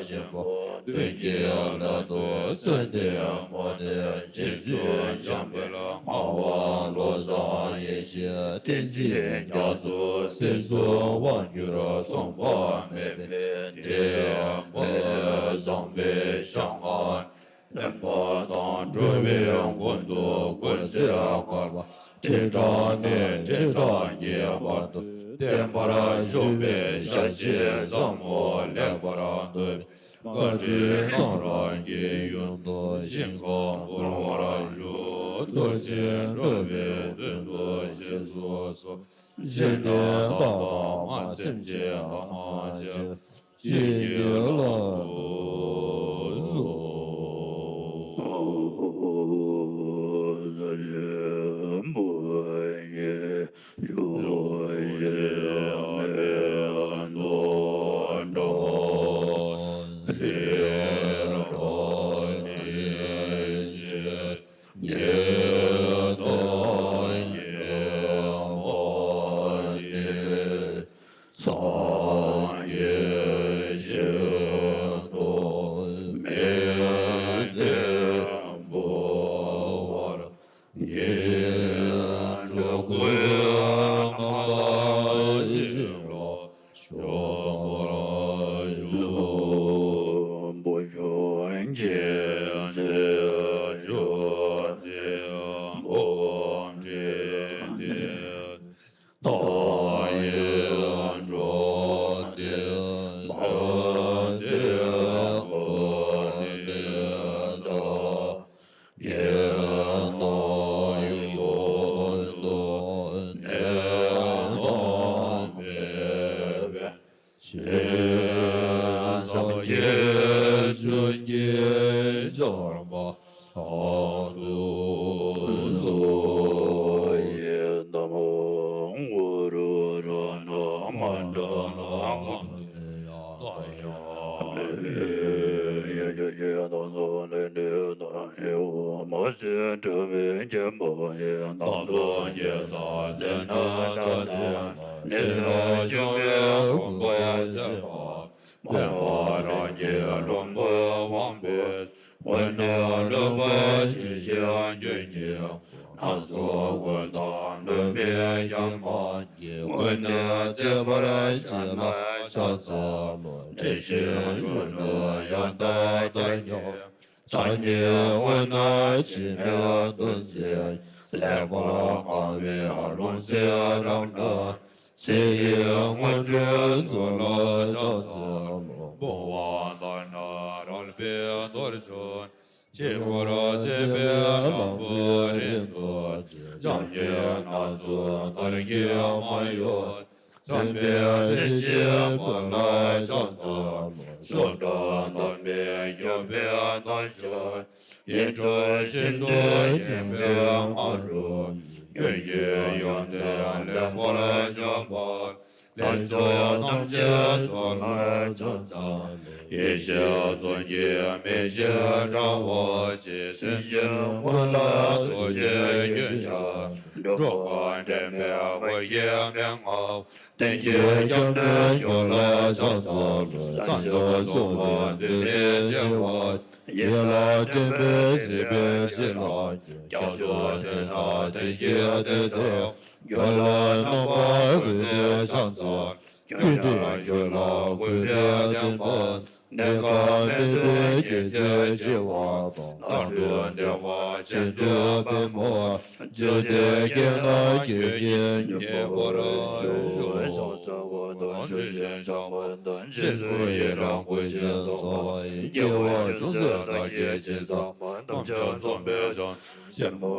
ཆེན་པོ་མདུན་གྱི་ལྷ་དང་མཚུངས་ལྡན་མ་ལྡན་རྗེ་བཙུན་འཇམ་དཔལ་ངག་དབང་བློ་བཟང་ཡེ་ཤེས་བསྟན་འཛིན་རྒྱ་མཚོ་སྲིད་གསུམ་དབང་བསྒྱུར་མཚུངས་པ་མེད་པའི་བདེ་བ་བཟང་པོའི་ཞིང་ཁམས། གླེན་པ་དང་འགྲོ་བའི་མགོན་དུ་བཀོད་ ཚེ་འཁོར་བ་ཁྲི་ཕྲག་ནས་ཁྲི་ཕྲག་བརྒྱའི་བར་དུ་བརྟན་པར་བཞུགས་པའི་ཞལ་བཞེས་ཟབ་མོ་ལེགས་པར་ཐོས་པའི་བཀའ་དྲིན་རྣམ་རོལ་གྱི་ཡུལ་དུ་ཞིང་ཁམས་འཁོར་བར་བཞུགས། རྡོ་རྗེ་འགྲོ་བའི་དོན་དུ་བཞེས་སུ་གསོལ། ཞི་གནས་བདག་དང་མ་སེམས་ཅན་ཐམས་ཅད་ཀྱི་བླ་ན་མཛོད། སངས་རྒྱས་ཞིང་དུ་མི་འདའ་བར། ཉན་ཐོས་ཀུན་རྣམ་དག་ཞིང་ལ་སྤྱོད་པར་ཤོག། བུ་ཆུང་ཁྱེད་ཚེ་ཆུ་འཛིན་འབུམ་ཕྲག་འདི། ཏོག་གཡོ་འགྲོ་དེ་མ་དེ་མ་དེ་ཚ། ཡེ་ན་ཡོད་དོ་ནས་ན་མེད་པའི། ཞེས་སངས་རྒྱས་བཅོ་བརྒྱད་སྦྱོར་མ་ཐམས་ཅད་སོ། ཡེ་ན་མ་གུ་རུ་ར་ན་མ་འདྲ་ན་མ་ཡ་ཡ་ཡ་ཡ་ཡ་ཡ་ཡ་ཡ་ཡ་ཡ་ཡ། མ་ཟད་འགྲོ་བའི་སྐྱེ་བོ་ཡི། ནམ་དུ་སྐྱེ་ས་དེ་ན་ད་ལྟའི་མ། ནད་ལས་བྱུང་བའི་ཕུང་པོའི་ཚེ་འཕགས་པ་མ་རང་གི་ལུང་པ་དབང་པོའི་སྔོན་ནས་ལུས་པ་ཇི་བཞིན་རྒྱུན་གྱིས་སྣ་ཚོགས་ཀུན་དང་ལུས་མེད་ཀྱང་མ་སྐྱེས། སྔོན་ནས་བརྩེགས་པར་བྱས་ན་ཕྱག་འཚལ་ལོ། དྲི་ཞིམ་གཞོན་ནུ་ཡང་དག་ལྟར་མྱོང་། ཕྱག་གཉིས་དབུས་ན་འཆི་མེད་གདུང་སེམས། ལེགས་པར་གང་བའི་ལྷུང་བཟེད་རབ་ན། ཚེ་ཡི་དངོས་གྲུབ་ཚོགས་ལ་ཕྱག་འཚལ་ལོ། བུང་བ་ལྟར་ན་རལ་པའི་རྡོར་གྱུར། དཀྱིལ་འཁོར་བརྩེགས་པའི་ལམ་བུ་རིང་དུ་བཅད། འཇམ་མཉེན་སྣ་ཚོགས་དར་གྱིས་མ་གཡོས། མཚན་དཔེའི་རྩེ་གཅིག་པུ་ལ་ཕྱག་འཚལ་ལོ། ཤོག་དྲིལ་འདབ་མའི་རྒྱུ་སྤུས་དང་ལྡན། ཡིད་འཕྲོག་བཞིན་དུ་སྙན་པའི་སྔ་དྲོ། ཀུན་གྱི་ཡོན་ཏན་ལེགས་པར་བརྗོད་པ། ལྷ་ཚོགས་ཐམས་ཅད་ཚོགས་ལ་ཕྱག་འཚལ་ལོ། ཡེ་ཤེས་ཚོགས་ཀྱི་མེ་ལྕེ་འདྲ་བ་ཅན། སེམས་ཅན་ཀུན་ལ་རྡོ་རྗེ་རྒྱན་ཆ། འགྲོ་ཀུན་འདྲེན་པའི་འོད་ཀྱི་མན་ངག་གཏན་གྱི་སྐྱབས་གནས་མཆོག་ལ་ཕྱག་འཚལ་ལོ། བསམ་བརྗོད་རྫོགས་པ་འདུ་མི་བྱེད་པ། ཡིད་ལ་དྲན་པས་གཟིགས་པའི་ཕྱིར་ལ་སྐྱབས་སུ་དེ་དག་དེ་སྐྱེས་དེ་དག་རྒྱུད་ལ་རྣམ་པར་བཀོད་དེ་ཕྱག་འཚལ། ཀུན་འདུས་རྒྱུད་ལ་བཀོད་པའི་བདེན་པ། གནས་སྐབས་མི་མཐུན་སྐྱེ་ཚེ་ཞི་བ་དང་། མཐར་ཐུག་བདེ་བ་ཅན་དུ་བདེ་མོ། རྒྱུད་སྡེ་རྒྱན་ལ་རྒྱུད་ཀྱི་སྙིང་པོར་ཞུགས། ཕྱག་འཚལ་བ་དང་ཆོས་ཀྱི་འཆད་པ་དང་། རྗེས་སུ་ཡི་རང་བསྐུལ་ཞིང་གསོལ་བ་ཡི། སྐྱེ་བོ་ཅུང་ཟད་བདག་གིས་ཇི་ཙམ་པ། ཐམས་ཅད་རྫོགས་པའི་བྱང་ཆེན་པོ།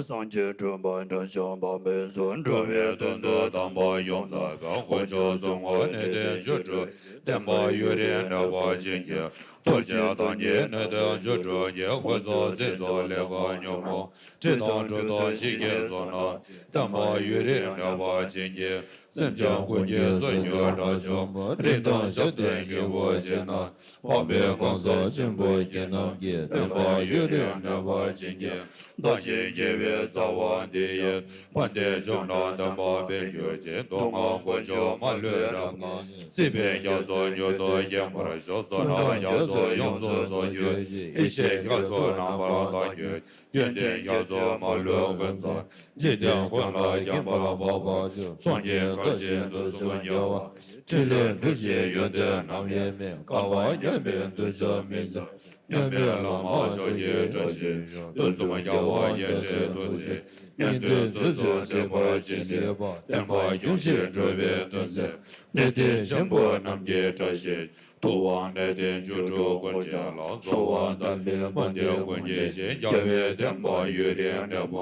སངས་རྒྱས་སྤྲུལ་པ་དྲི་ཞིང་འཕགས་པའི་ཚུལ། འགྲོ་བའི་དོན་དུ་དམ་པ་ཡོངས་བརྩམས་པའི། དཀོན་མཆོག་གསུམ་དབུས་གནས་བརྟན་བཅུ་སྤྲུལ། བསྟན་པ་ཡུན་རིང་གནས་པ་བྱིན་གྱིས་རློབ། ཐུགས་རྗེ་བདག་ཉིད་གནས་བརྟན་བཅུ་དྲུག་གི། དབུ་རྩེ་སྲིད་མཚོ་ལེགས་པར་མྱུར་མོར། ཁྲི་དང་གྲུ་དང་ཞིང་གི་ཕྱོགས་རྣམས། བསྟན་པ་ཡུན་རིང་གནས་པ་བྱིན་གྱིས། སེམས་ཅན་ཀུན་གྱི་སོ་ཡུལ་དགྲ་བཅོམ་པ། རིགས་དང་ཞབས་ཏོག་སྐྱེ་བོ་ཅན་རྣམས། འཕགས་པའི་གང་ཟག་ཆེན་པོ་ཁྱེད་རྣམས་ཀྱི། བསྟན་པ་ཡུན་རིང་གནས་པ་བྱིན་གྱིས། བདག་གི་དགེ་བའི་རྩ་བ་འདི་ཡིས། ཕན་བདེ་བཅོམ་ལ་བདེན་པ་འཕེལ་གྱུར་ཅིག་སྡུག་བསྔལ་མགོ་མཇུག་མ་ལུས་རབ་དགའ། སྲིད་པའི་རྒྱ་མཚོ་མྱུར་དུ་འགེམས་པར་ཤོག་བསོད་ནམས་རྒྱ་མཚོ་ཡོངས་སུ་རྫོགས་གྱུར་ཅིག་ཡེ་ཤེས་རྒྱ་མཚོ་རྣམ་པར་དག་གྱུར་ཅིག་ཡོན་ཏན་རྒྱ་མཚོ་མ་ལུས་ཀུན་རྫོགས། འཇིག་རྟེན་ཀུན་ལ་མཁྱེན་པར་འཕགས་པ་སྤྱོད། སངས་རྒྱས་བཀའ་བཞིན་དུས་སུ་རྒྱལ་བ། ཕྲིན་ལས་སྒྲུབ་བྱེད་ཡོན་ཏན་རྣམ་དབྱེ་མེད། བསྐལ་པ་མྱ་ངན་འདས་ཀྱང་མི་འཇིགས། མཉམ་མེད་བླ་མ་ཕྱོགས་ཀྱི་བཀྲ་ཤིས་ཤོག་དུས་གསུམ་རྒྱལ་བ་ཡེ་ཤེས་ཐུགས་རྗེ་ཉན་ཐོས་ཚོགས་སུ་གཟིགས་པ་ཇི་སྲིད་པ། བསྟན་པ་རྒྱུན་ཞིག་འགྲོ་བའི་དོན་མཛད། གནས་བརྟན་ཆེན་པོ་རྣམས་ཀྱི་བཀྲ་ཤིས། ཐུབ་དབང་གནས་བརྟན་བཅུ་དྲུག་སྐོར་ཅན་ལ། གསོལ་བ་དམ་པའི་དཔལ་ལྡན་མགོན་གྱི་ཞིང་། རྒྱལ་བའི་བསྟན་པ་ཡུན་རིང་གནས་པ།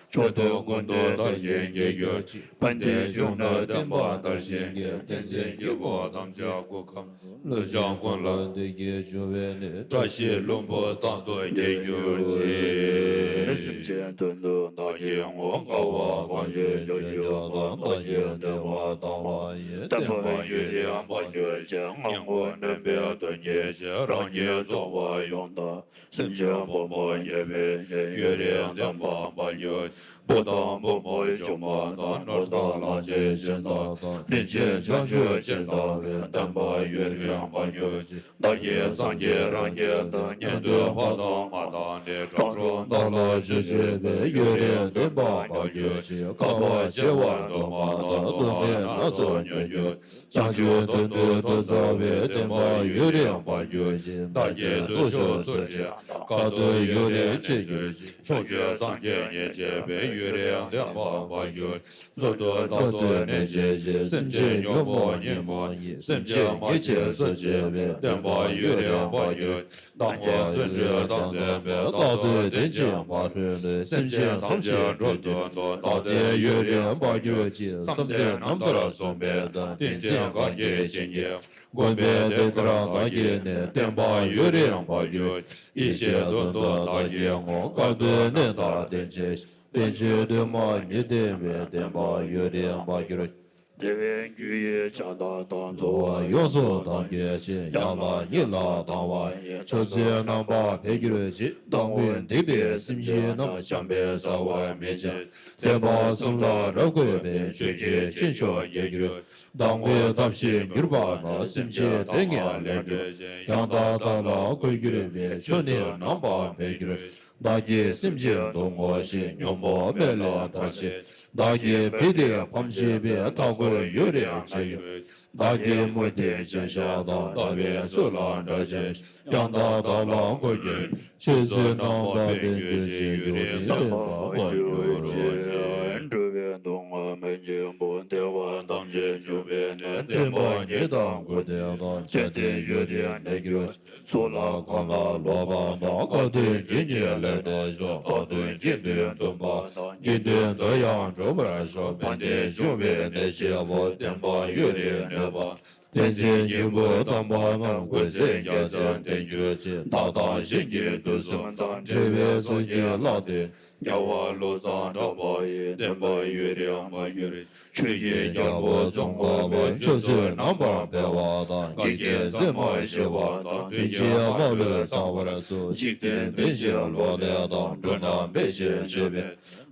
མཆོག་ཐུན་ཀུན་ཏུ་དར་ཞིང་རྒྱས་གྱུར་ཅིག་ཕན་བདེའི་འབྱུང་གནས་བསྟན་པ་དར་ཞིང་རྒྱས། བསྟན་འཛིན་སྐྱེས་བུ་ཐམས་ཅད་སྐུ་ཁམས་བློ་སྦྱངས་ཀུན་ལ་བདེ་སྐྱིད་འབྱུང་བའི་གནས། བཀྲ་ཤིས་ལྷུན་པོ་རྟག་ཏུ་རྒྱས་གྱུར་ཅིག་སེམས་ཅན་དོན་དུ་བདག་གིས་བསྔོ། དཀའ་བ་གང་ཞིག་རྒྱ་ཆེར་བཏང་། བདག་གིས་བདེ་བ་དམ་པ་ཡི། བསྟན་པ་ཡུན་རིང་འབར་གྱུར་ཅིག་སྔགས་ཀུན་ནོན་པའི་དོན་གྱི་ཞིང་། རང་ཉིད་རྫོགས་པ་ཡང་དག་སེམས་ཅན་ཕུང་པོ་ཉེས་པའི་ཉེན། ཡུན་རིང་བསྟན་པ་འབར་གྱུར་ཅིག་བུ་དང་བུ་མོ་ཆུང་མ་དང་། ནོར་དང་ལག་ཆའི་སྦྱིན་བདག་དང་། རིན་ཆེན་བྱང་ཆུབ་ཅན་དང་བས། བསྟན་པ་ཡུན་རིང་འབར་གྱུར་ཅིག་བདག་གིས་སངས་རྒྱས་རང་རྒྱལ་དང་། ཉན་ཐོས་ཕ་དང་མ་དང་ནི། གྲོགས་སུ་བདག་ལ་ཇི་སྲིད་པའི། ཡུན་རིང་བསྟན་པ་འབར་གྱུར་ཅིག་དཀའ་བ་སྤྱད་པ་དུ་མ་དང་། སྡུག་བསྔལ་སྣ་ཚོགས་མྱོང་གྱུར་ཅིག་བྱང་ཆུབ་དོན་དུ་བསྡུ་བྱ་བའི། བསྟན་པ་ཡུན་རིང་འབར་གྱུར་ཅིག་བདག་གི་བདུད་ཕྱོགས་ཚུར་ཁྲིད་དང་། དཀའ་སྡུག་ཡུན་རིང་སྤྱད་གྱུར་ཅིག་ཕྱོགས་བཅུའི་སངས་རྒྱས་ཉིད་བྱེད་པའི། ཡུན་རིང་བསྟན་པ་འབར་གྱུར་ཅིག་གཟུགས་སྟོབས་རྟག་ཏུ་གནས་བྱེད་ཅིག་སེམས་ཅན་ཉོན་མོངས་གཉིས་སྨོད་ཡི། སེམས་ཅན་མ་སྐྱེས་སུ་བྱེད་པའི། བསྟན་པ་ཡུན་རིང་འབར་གྱུར་ཅིག་བདག་ཉིད་བརྩོན་འགྲུས་དང་ལྡན་པས། རྟག་ཏུ་བདེན་ཅིང་མ་འཕྲོགས་ནས། སེམས་ཅན་ཐམས་ཅད་འགྲོ་དོན་དུ། བདག་བསྟན་ཡུན་རིང་འབར་གྱུར་ཅིག་བསམ་གཏན་རྣམ་ཐར་གསུངས་པའི་བདག་བསྟན་འཛིན་གང་གིས་བྱིན་གྱིས་བསྐུལ་བའི་བདེན་མཐར་བདག་གིས་གནས། བསྟན་པ་ཡུན་རིང་འབར་གྱུར་ཅིག་ཡེ་ཤེས་དོན་དུ་བདག་གིས་བསྔོ། དཀའ་སྡུག་ནད་དང་རྟེན་ཅིང་བསྟེན་ཕྱིར། འདུན་མ་ཉིད་བསྟེན་པའི། བསྟན་པ་ཡུན་རིང་འབར་གྱུར་ཅིག་བདེ་བའི་རྒྱུ་ཡི་ཕྱག་རྟགས་དང་། འཚོ་བ་ཡོངས་སུ་དག་གྱུར་ཅིག་ཡང་དག་ཉིད་ལ་དང་བ་ཡི། ཆོས་ཚུལ་རྣམ་པར་འཕེལ་གྱུར་ཅིག་བདག་མགོན་སྡིག་པའི་སེམས་ཅན་རྣམས། བྱམས་པས་བསལ་བར་མི་བྱེད། བསྟན་པ་གསུམ་ལ་རབ་བཀོད་པའི། ཆོས་ཀྱི་སྤྱན་མཆོག་རྒྱས་གྱུར་ཅིག་བདག་མགོན་ཐབས་ཤེས་གྱུར་པ་དང་། སེམས་ཅན་དེ་ཉིད་ལས་སྒྲོལ་ཅིག་ཡང་དག་བདག་ལ་འགོད་གྱུར་པའི། ཆོས་ནི་རྣམ་པར་འཕེལ་གྱུར་ཅིག་བདག་གིས་སེམས་ཅན་སྡུག་བསྔལ་ཞི། ཉོན་མོངས་མེ་ལས་ཐར་ཕྱིར། བདག་གིས་བུ་དེ་ཕམ་བྱས་པའི། ཐབས་མཁས་ཡུན་རིང་བྱས་ཡོད། བདག་གིས་མུ་སྟེགས་ཅན་ཞག་དང་། ལྟ་བའི་ཚུལ་ལ་འདྲ་བྱེད་ཅིག་ཡང་དག་བདག་ལ་འགོད་གྱུར་ཅིག་ཆོས་ཚུལ་རྣམ་པར་འཕེལ་གྱུར་ཅིག་ཡུན་རིང་བསྟན་པ་འབར་གྱུར་ཅིག་འགྲོ་བའི་སྡུག་བསྔལ་མི་འཇིགས་པ། བདེ་བ་ཐམས་ཅད་འབྱུང་བའི་གནས། བསྟན་པ་ཉིད་དང་འགོག་བདེན་དང་། བཅས་ཏེ་ཡུན་རིང་གནས་གྱུར་ཅིག་ཚོགས་ལ་གང་ལ་ལོག་པ་དང་། དཀའ་སྡུག་གིས་ཉེན་ལས་འདའ་ཞིང་། རྟག་ཏུ་དགེ་འདུན་འདུན་པ་དང་། དགེ་འདུན་དུ་ཡང་འགྲོ་བར་ཤོག་ཕན་བདེ་འབྱུང་བའི་གནས་ཆེན་པོ། བསྟན་པ་ཡུན་རིང་གནས་པ། བསྟན་འཛིན་སྙིང་པོ་དམ་པ་རྣམས། སྐུ་ཚེ་རྒྱ་མཚོ་བརྟན་གྱུར་ཅིག་བདག་དང་གཞན་གྱི་དུག་གསུམ་དང་། འབྲེལ་བའི་ཚོགས་ཀྱིས་བརླག་སྟེ། དམྱལ་བ་ཀླུ་བཙན་དྲེགས་པ་ཡི། བསྟན་པ་ཡུན་རིང་འབར་གྱུར་ཅིག་ཆོས་ཀྱི་རྒྱལ་པོ་ཙོང་ཁ་པ། ཆོས་ཚུལ་རྣམ་པར་འཕེལ་བ་དང་། བགེགས་ཀྱི་རྫས་མ་ཞི་བ་དང་། དོན་གྱི་མ་ལུས་ཚང་བར་སྩོལ། འཇིག་རྟེན་བདེ་ཞིང་ལོག་ལྟ་དང་། འགྲོ་རྣམས་འབད་ཞིང་སྤྱོད་པའི་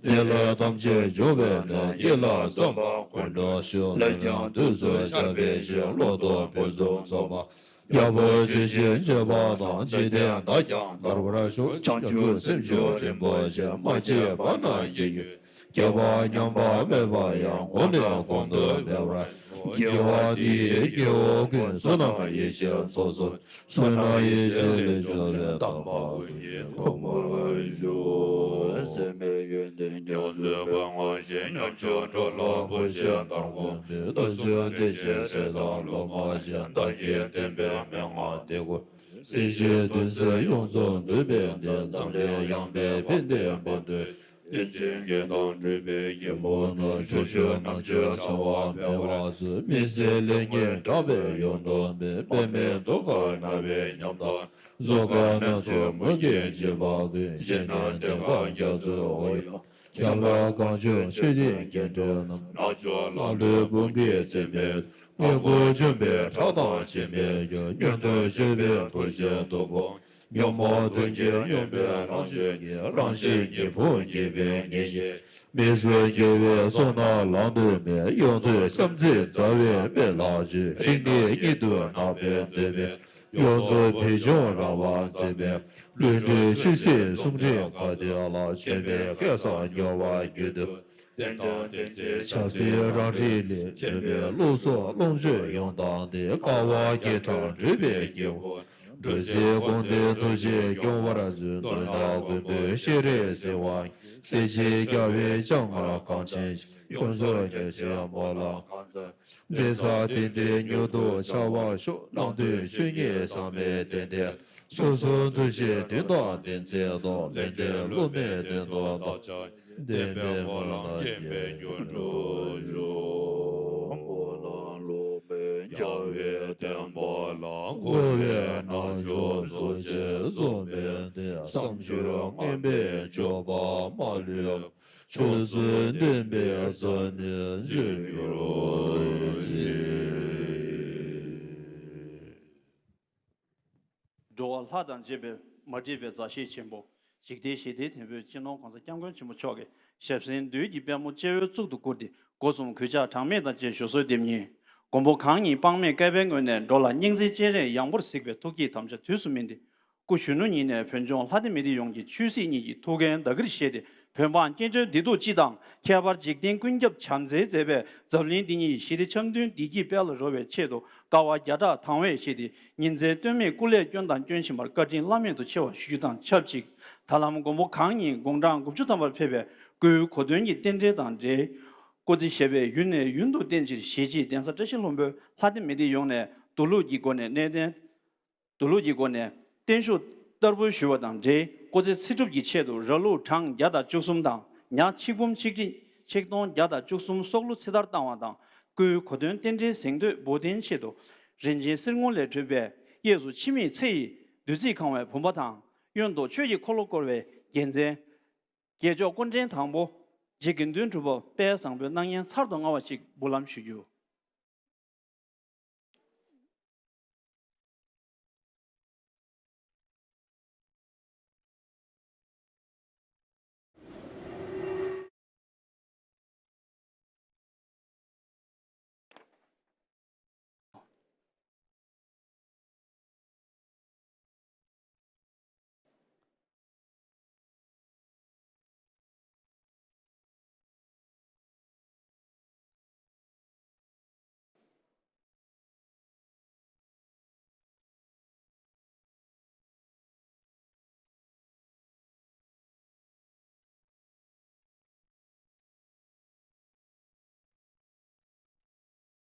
ནད་ལས་ཐམས་ཅད་འབྱུང་བའི་གནས། ཡིད་ལ་བསམ་པ་ཀུན་འགྲུབ་ཤོག་ལན་ཀྱང་དུས་སུ་ཆར་འབེབས་ཤིང་། གློག་ཏུ་ཕུན་སུམ་ཚོགས་པ། རྒྱལ་པོ་ཇི་བཞིན་བྱེད་པ་དང་། འཇིག་རྟེན་བདག་ཀྱང་དར་བར་ཤོག་བྱང་ཆུབ་སེམས་མཆོག་རིན་པོ་ཆེ། མ་སྐྱེས་པ་རྣམས་སྐྱེ་གྱུར་ཅིག་སྐྱེ་བ་ཉམས་པ་མེད་པ་ཡང་། གོང་ནས་གོང་དུ་འཕེལ་བར་ཤོག་དགེ་བ་འདི་ཡིས་སྐྱེ་བོ་ཀུན། བསོད་ནམས་ཡེ་ཤེས་ཚོགས་སུ། བསོད་ནམས་ཡེ་ཤེས་ལས་བྱུང་བའི། དམ་པ་ཀུན་གྱི་ཐོག་མར་བཞུགས། སྲེད་མེད་ཡོན་ཏན་རྒྱ་མཚོའི་དཔལ་མངོན་ཞིང་། ཉམ་ཆུང་འགྲོ་ལ་བུ་བཞིན་བདག་དགོངས་པའི། བདག་བཟུད་བདེ་ཆེན་སྲས་དང་སློབ་མ་བཞིན། བདག་གིས་བསྟན་པའི་མན་ངག་འདི་ཀུན། སྲིད་ཞིའི་འདུ་འཛི་ཡོངས་སུ་འདུལ་བའི་གནས། འཛམ་གླིང་ཡངས་པའི་ཕན་བདེའི་དཔལ་དུ། བསྟན་འཛིན་དགེ་དང་སྒྲུབ་པའི་སྐྱེས་བུ་རྣམས། ཕྱོགས་བཅུའི་ནམ་མཁའི་བྱ་བ་འཕེལ་བར་མཛོད། མི་ཟད་ལེགས་ཉེས་དྲག་པོའི་ཡུལ་དུ་མེད། པདྨའི་གདུགས་ཁར་སྣང་བའི་ཉམས་དང་། གཟུགས་ཁར་གནོན་ཚུལ་མུ་གེའི་འཇིགས་པ་ཀུན། གཞན་ནི་གདེངས་ཁར་རྒྱ་མཚོའི་དབུ་ཡང་། ཁྱབ་པར་གང་བྱུང་ཆོས་ཀྱི་སྐྱེ་འགྲོ་རྣམས། རྣལ་འབྱོར་ལ་ལུས་བུམ་གྱིས་ཚིམ་པའི། དངོས་པོ་འཇོམས་པའི་ཁྲག་དང་ཕྱེ་མའི་རྒྱུ། མངོན་དུ་བྱེད་པའི་ཐུགས་རྗེའི་སྟོབས་པོ། ཉོན་མོངས་གདོན་གྱིས་མྱོས་པའི་རང་བཞིན་གྱིས། རང་བཞིན་གྱི་ཕུང་འགྱེད་པའི་ཉེས་བྱས། མི་བཟོད་དགེ་བའི་ཚོགས་རྣམས་བླང་དུ་མེད། ཡོངས་འཛིན་བྱམས་བརྩེས་མཛའ་བའི་དཔལ་ལ་བཅོལ། རིང་ནས་ཉིད་དུ་བརྣག་པའི་འདོད་པས། ཡོངས་སུ་འདྲེས་བྱུང་རང་དབང་འཛིན་པའི། བློ་གྲོས་ཆོས་སྲིད་ཟུང་འབྲེལ་དགའ་སྟོན་ལ། མཁྱེན་པས་སྐལ་བཟང་མྱུར་བར་གྱུར་ཏོ། བསྟན་དང་བསྟན་འཛིན་ཆབ་སྲིད་རང་རིག་ལས། མཁྱེན་པས་བློ་སོགས་ལོངས་སྤྱོད་ཡོངས་དང་ལྡན། དཀའ་བ་བརྒྱད་ཕྲག་སྒྲོལ་བའི་སྐྱེས་བུ། སྒྲོལ་ཆེན་དགོངས་ལྡན་ཐུགས་རྗེས་སྐྱོང་བར་མཛོད། གདོང་ལ་མགོན་པོའི་ཤེས་རིག་གསལ་བ། གསལ་བྱེད་རྒྱལ་བའི་ཕྱག་དངར་གང་ཆེན་ཞིང་། ཀུན་རྫོབ་རྒྱ་ཆེན་སྨོན་ལམ་གང་ཚང་། འབྲེལ་ཟབ་གཏན་བདེ་མྱུར་དུ་འཆར་བར་ཤོག། གནང་དོན་ཆོས་ཉིད་ཟབ་མོའི་གཏན་བདེ་ལ། སོ་སོའི་འདུ་ཤེས་དོན་དང་ལྡན་མཛད་དོ། ལས་འབྲས་བསླུ་མེད་དོན་དུ་བདག་ཅག་བདེན་པའི་སྨོན་ལམ་སྐྱེ་བའི་རྒྱུར་འགྲོ་ཤོག། སྨོན་ལམ་བསླུ་མེད་རྒྱལ་བའི་བསྟན་པ་ལ། འགོ་བའི་རྣལ་འབྱོར་གཙོ་ཆེར་འཛོམས་པའི་གནས། བསམ་སྦྱོར་ངན་པའི་སྤྱོད་པ་མ་ལུས་པ། ཆོས་སྲོལ་ལྡན་པའི་རྩ་ནས་འཛིན་གྱུར་ཅིག། འགྲོ་བ་ལྷ་དང་བཅས་པའི་མ་འདྲིས་པའི་མཛའ་བཤེས་ཆེན་པོ། འཇིག་རྟེན་ཞི་བདེའི་དེད་དཔོན་སྤྱི་ནོར་གོང་ས་སྐྱབས་མགོན་ཆེན་པོ་མཆོག་གི་ཞབས་སེན་བདུད་ཀྱི་པད་མོ་སྤྱི་བོའི་གཙུག་ཏུ་བཀུར་ཏེ། སྒོ་གསུམ་གུས་ཕྱག་གྲངས་མེད་དང་བཅས་ཞུ་གསོལ་འདེབས་སྙིང་། མགོན་པོ་གང་ཉིད་དཔག་མེད་བསྐལ་པའི་ངོས་ནས་འགྲོ་ལ་སྙིང་བརྩེའི་སྤྱན་རས་ཡངས་པོར་གཟིགས་པའི་ཐུགས་བསྐྱེད་དམ་བཅའ་དུས་སུ་སྨིན་ཏེ། སྐུ་གཞོན་ནུ་ཉིད་ནས་བོད་ལྗོངས་ལྷ་སྡེ་མི་སྡེ་ཡོངས་ཀྱི་ཆོས་སྲིད་གཉིས་ཀྱི་ཐུགས་འགན་བདག་གིར་བཞེས་ཏེ། བོད་འབངས་སྐྱེ་འགྲོའི་བདེ་སྡུག་སྤྱི་དང་ཁྱད་པར་འཇིག་རྟེན་ཀུན་ཁྱབ་བྱམས་བརྩེའི་མཛད་པའི་འཛམ་གླིང་འདི་ཉིད་ཞི་བདེ་འཆམ་མཐུན་བདེ་སྐྱིད་དཔལ་ལ་རོལ་བའི་ཆེད་དུ་དཀའ་བ་བརྒྱ་ཕྲག་དང་བས་བཞེས་ཏེ། ཉིན་མཚན་ལྟོས་མེད་སྐུ་ལས་བསྐྱོན་དང་སྐྱོན་བཞིན་པར་བཀའ་དྲིན་བླ་མེད་དུ་ཆེ་བ་ཞུ་རྒྱུ་དང་ཆབས་ཅིག། ད་ལམ་མགོན་པོ་གང་ཉིད་དགུང་གྲངས་དགུ་བཅུ་ཐམ་པར་ཕེབས་པའི་སྐུའི་གོ་སྟོན་གྱི་རྟེན་འབྲེལ་དང་འབྲེལ། སྐུ་ཚེ་ཞབས་པད་ཡུན་ནས་ཡུན་དུ་བརྟན་ཕྱིར་གཞིས་བྱེས་གདན་ས་བཀྲ་ཤིས་ལྷུན་པོའི་ལྷ་སྡེ་མི་སྡེ་ཡོངས་ནས་དུ་ལུགས་ཀྱི་སྒོ་ནས་གནས་བརྟན། དུ་ལུགས་ཀྱི་སྒོ་ནས་བརྟན་བཞུགས་བསྟར་འབུལ་ཞུ་བ་དང་འབྲེལ། སྐུ་ཚེ་ཚེ་སྒྲུབ་ཀྱི་ཆེད་དུ་ར་ལུག་གྲངས་བརྒྱ་དང་བཅུ་གསུམ་དང་ཉ་ཆིག་འབུམ་ཆིག་ཁྲི་ཆིག་སྟོང་བརྒྱ་དང་བཅུ་གསུམ་སྲོག་བླུ་ཚེ་ཐར་བཏང་བ་དང་། སྐུའི་གོ་སྟོན་རྟེན་འབྲེལ་གཟེངས་བསྟོད་འབུལ་རྟེན་ཆེད་དུ། རིན་ཆེན་གསེར་དངུལ་ལས་གྲུབ་པའི་གཡས་སུ་འཆི་མེད་ཚེ་ཡི་བདུད་རྩིས་གང་བའི་བུམ་པ་དང་། གཡོན་དུ་ཆོས་ཀྱི་འཁོར་ལོ་བསྐོར་བའི་རྒྱལ་མཚན། རྒྱལ་མཆོག་སྐུ་ཕྲེང་དང་པོ་རྗེ་དགེ་འདུན་གྲུབ་པ་དཔལ་བཟང་པོའི་སྣང་བརྙན་ཚར་དུ་དངར་བ་ཞིག་འབུལ་ལམ་ཞུ་རྒྱུ།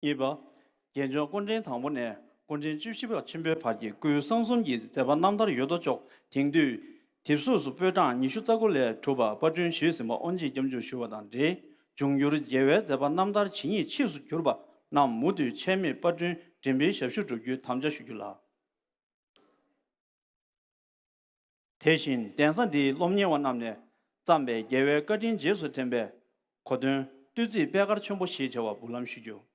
གཉིས་པ། རྒྱལ་མཆོག་སྐུ་ཕྲེང་དང་པོ་ནས་སྐུ་ཕྲེང་བཅུ་བཞི་པ་ཆེན་པོའི་བར་གྱི་སྐུའི་གསང་གསུམ་གྱི་མཛད་པ་རྣམ་ཐར་ཡོད་དོ་ཅོག། དེང་དུས་དེབ་གཟུགས་སུ་པོད་གྲངས་ཉི་ཤུ་རྩ་དགུ་ལས་གྲུབ་པ་པར་སྐྲུན་ཞུས་ཟིན་པ་དབུ་འབྱེད་སྐྱབས་འཇུག་ཞུ་བ་དང་འབྲེལ། འབྱུང་འགྱུར་རྒྱལ་བའི་མཛད་པ་རྣམ་ཐར་ཇི་སྙེད་ཕྱིས་སུ་གྱུར་པ་རྣམས་མུ་མཐུད་ཆད་མེད་པར་སྐྲུན་འགྲེམས་སྤེལ་ཞབས་ཞུ་སྒྲུབ་རྒྱུའི་དམ་བཅའ་ཞུ་རྒྱུ་ལགས། དེ་བཞིན་གདན་ས་འདིའི་སློབ་གཉེར་བ་རྣམས་ནས་བརྩམས་པའི་རྒྱལ་བའི་བཀའ་དྲིན་རྗེས་སུ་དྲན་པའི་གོ་སྟོན་བསྟོད་ཚིག་པད་དཀར་ཆོན་པོ་ཞེས་བྱ་བ་འབུལ་ལམ་ཞུ་རྒྱུ།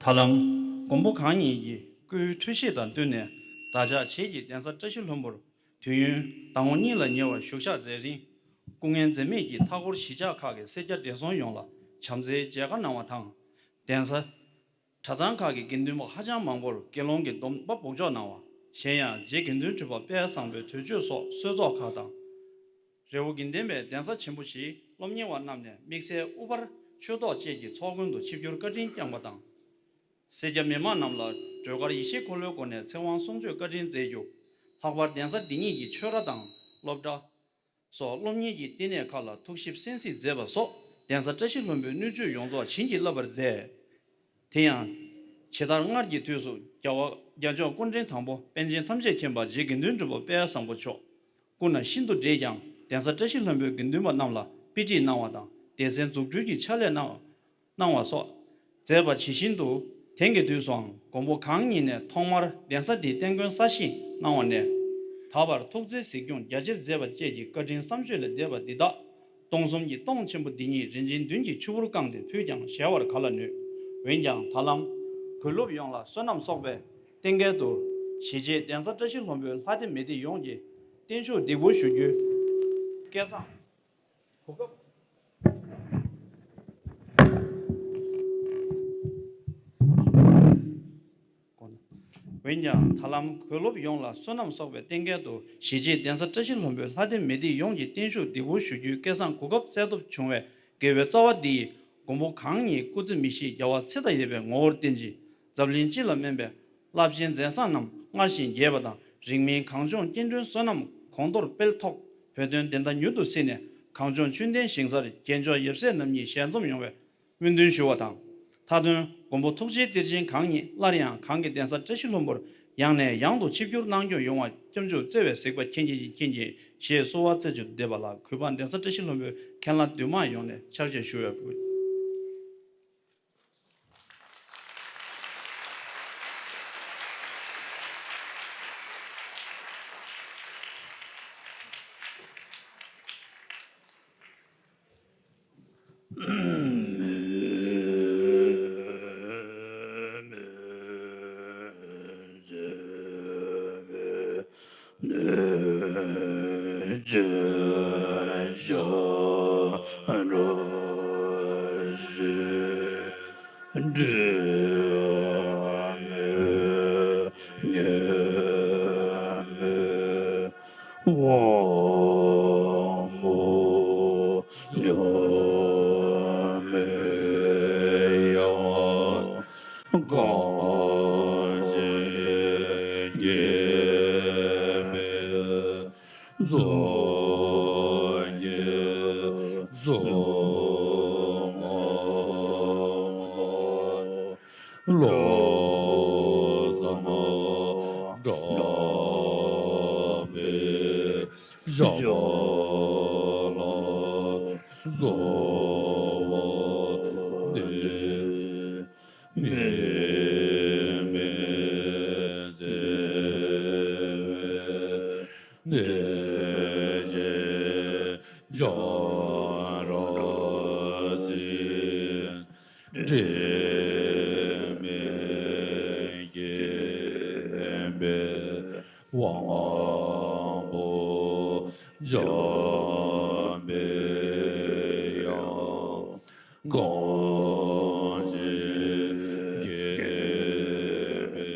ད་ལམ་མགོན་པོ་གང་ཉིད་ཀྱི་སྐུའི་འཁྲུལ་ཞིག་དང་བསྟུན་ནས་བདག་ཅག་བྱེས་ཀྱི་གདན་ས་བཀྲ་ཤིས་ལྷུན་པོར་དུས་ཡུན་ཟླ་ངོ་གཉིས་ལ་ཉེ་བར་བཞུགས་ཞག་མཛད་རིང་། སྐུ་ངལ་འཛེམས་མེད་ཀྱིས་མཐའ་འཁོར་གཞིས་ཆགས་ཁག་གི་སེར་སྐྱ་བགྲེས་སོང་ཡོངས་ལ་བྱམས་བརྩེའི་མཇལ་ཁ་གནང་བ་དང་། གདན་ས་གྲྭ་ཚང་ཁག་གི་དགེ་འདུན་པ་ཧ་ཅང་མང་པོར་དགེ་སློང་གི་སྡོམ་པ་འབོགས་འཇོག་གནང་བ། གཞན་ཡང་རྗེ་དགེ་འདུན་གྲུབ་པ་དཔལ་བཟང་པོའི་དུས་མཆོད་སོགས་གསོལ་ཚོགས་ཁག་དང་། རི་བོ་དགེ་ལྡན་པའི་གདན་ས་ཆེན་པོ་བཞིའི་སློབ་གཉེར་བ་རྣམས་ནས་དམིགས་བསལ་དབུ་ཕར་ཆོས་ཐོག་བཅས་ཀྱི་ཚོགས་མགོན་དུ་ཆིབས་བསྒྱུར་བཀའ་དྲིན་བསྐྱངས་པ་དང་། སེར་སྐྱ་མི་མང་རྣམས་ལ་སྒྲོལ་དཀར་ཡེ་ཤེས་འཁོར་ལོའི་སྒོ་ནས་ཚེ་དབང་གསུང་ཆོས་བཀའ་དྲིན་སྩལ་རྒྱུ། ལྷག་པར་གདན་ས་འདི་ཉིད་ཀྱི་ཆོས་ར་དང་སློབ་གྲྭ་སོགས་སློབ་གཉེར་གྱི་བསྟི་གནས་ཁག་ལ་ཐུགས་ཞིབ་གསན་གཟིགས་མཛད་པ་སོགས་གདན་ས་བཀྲ་ཤིས་ལྷུན་པོའི་སྣོད་བཅུད་ཡོངས་རྫོགས་བྱིན་གྱིས་བརླབས་པར་མཛད། དེ་ཡང་། ཇི་ལྟར་སྔར་གྱི་དུས་སུ་རྒྱལ་བ་རྒྱལ་མཆོག་སྐུ་ཕྲེང་དང་པོ་པཎ་ཆེན་ཐམས་ཅད་མཁྱེན་པ་རྗེ་དགེ་འདུན་གྲུབ་པ་དཔལ་བཟང་པོ་མཆོག་སྐུ་ན་ཤིན་ཏུ་བགྲེས་ཀྱང་གདན་ས་བཀྲ་ཤིས་ལྷུན་པོའི་དགེ་འདུན་པ་རྣམས་ལ་དཔེ་ཁྲིད་གནང་བ་དང་སྡེ་ཚན་འཛུགས་སྐྲུན་གྱི་ཕྱག་ལས་གནང་གནང་བ་སོགས་མཛད་པ་ཇི་བཞིན་དུ། དེང་གི་དུས་སུའང་མགོན་པོ་གང་ཉིད་ནས་ཐོག་མར་གདན་ས་འདིའི་རྟེན་མགོན་གསར་བཞེངས་གནང་བ་ནས། ད་བར་ཐུགས་བརྩེའི་གཟིགས་སྐྱོང་རྒྱ་ཆེར་མཛད་པ་བཅས་ཀྱི་བཀའ་དྲིན་བསམ་བརྗོད་ལས་འདས་པ་འདི་དག་སྟོང་གསུམ་གྱི་སྟོང་ཆེན་པོ་འདི་ཉིད་རིན་ཆེན་བདུན་གྱི་ཆུ་བུར་བཀང་སྟེ་ཕུལ་ཀྱང་གཞལ་བར་ག་ལ་ནུས། འོན་ཀྱང་ད་ལམ་དགོན་སློབ་ཡོངས་ལ་བསོད་ནམས་གསོག་པའི་རྟེན་སྐལ་དུ། གཞིས་བྱེས་གདན་ས་བཀྲ་ཤིས་ལྷུན་པོའི་ལྷ་སྡེ་མི་སྡེ་ཡོངས་ཀྱི་བརྟན་བཞུགས་འདེགས་འབུལ་ཞུ་རྒྱུའི་སྐལ་བཟང་། གོ་སྐབས། འོན་ཀྱང་ད་ལམ་དགེ་སློབ་ཡོངས་ལ་བསོད་ནམས་གསོག་པའི་རྟེན་འབྲེལ་དུ་གཞིས་བྱེས་གདན་ས་བཀྲ་ཤིས་ལྷུན་པོའི་ལྷ་སྡེ་མི་སྡེ་ཡོངས་ཀྱི་བརྟན་བཞུགས་འདེགས་འབུལ་ཞུ་རྒྱུའི་སྐལ་བཟང་གོ་སྐབས་བསྩལ་ཐོབ་བྱུང་བས། དགེ་བའི་རྩ་བ་འདི་ཡིས་མགོན་པོ་གང་ཉིད་སྐུ་ཚེ་མི་ཤིགས་རྒྱལ་བ་ཚེ་དང་ཡོད་པའི་ངོ་བོར་བརྟེན་ཅིང་། འཛམ་གླིང་སྤྱི་ལ་སྨན་པའི་རླབས་ཆེན་མཛད་བཟང་རྣམས་སྔར་བཞིན་རྒྱས་པ་དང་། རིང་མིན་གངས་ལྗོངས་སྐྱེ་འགྲོའི་བསོད་ནམས་གོང་མཐོར་སྤེལ་ཐོག་བོད་དོན་བདེན་མཐའ་མྱུར་དུ་སྲིད་ནས། གངས་ལྗོངས་ཆོས་ལྡན་ཞིང་སར་རྒྱལ་མཆོག་ཡབ་སྲས་རྣམ་གཉིས་ཞལ་འཛོམས་ཡོང་བའི་སྨོན་འདུན་ཞུ་བ་དང་། མཐའ་དོན་མགོན་པོ་ཐུགས་རྗེའི་གཏེར་ཆེན་གང་ཉིད་སླར་ཡང་གངས་ཀྱི་གདན་ས་བཀྲ་ཤིས་ལྷུན་པོར་ཡང་ནས་ཡང་དུ་ཆིབས་བསྒྱུར་གནང་སྐྱོང་ཡོང་བ་སྐྱབས་འཇུག་བརྩེ་བས་གཟིགས་པ་མཁྱེན་གྱིས་མཁྱེན་གྱིས་ཞེས་གསོལ་བ་སྩལ་རྒྱུ་འདེབས་པ་ལགས། གུས་པ་གདན་ས་བཀྲ་ཤིས་ལྷུན་པོའི་མཁན་བླ་འདུས་མང་ཡོངས་ནས་ཕྱག་རྗེས་ཞུ་བའི་སྐུ། དབང་པོ་ཉམས་མེད་ཡང་གང་ཞིག་སྐྱེས་པའི་གཙུག་གི་གཙུག་བློ་བཟང་གྲགས་པའི་ཞབས་ལ་གསོལ་བ་འདེབས། དམིགས་མེད་བརྩེ་བའི་གནས་བཅས་བྱ་ར་ཟིན། དྲི་མེད་སྐྱེས་པའི་དབང་པོ་འཇམ་པའི་དབྱངས། གང་ཞིག་སྐྱེས་པའི་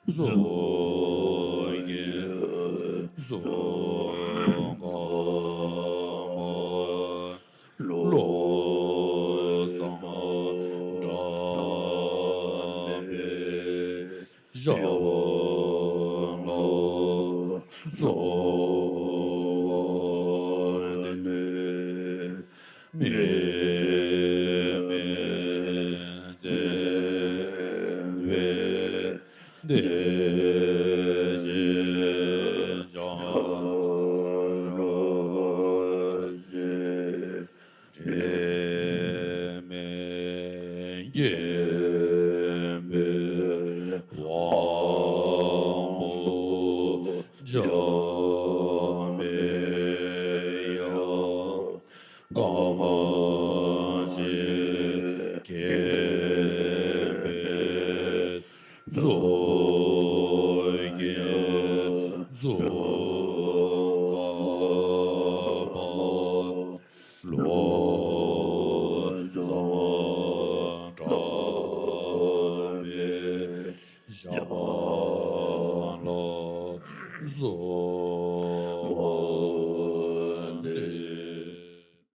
གཙུག་གི་གཙུག་ཁ་མ། བློ་བཟང་གྲགས་པའི་ཞབས་ལ་གསོལ་བ་འདེབས། དམིགས་མེད་བརྩེ་བའི་གནས་བཅས་བྱ་ར་ཟིན། དྲི་མེད་སྐྱེས་པའི་དབང་པོ་འཇམ་པའི་དབྱངས། གང་ཞིག་སྐྱེས་པའི་གཙུག་གི་གཙུག་ཁ་མ། བློ་བཟང་གྲགས་པའི་ཞབས་ལ་གསོལ་བ་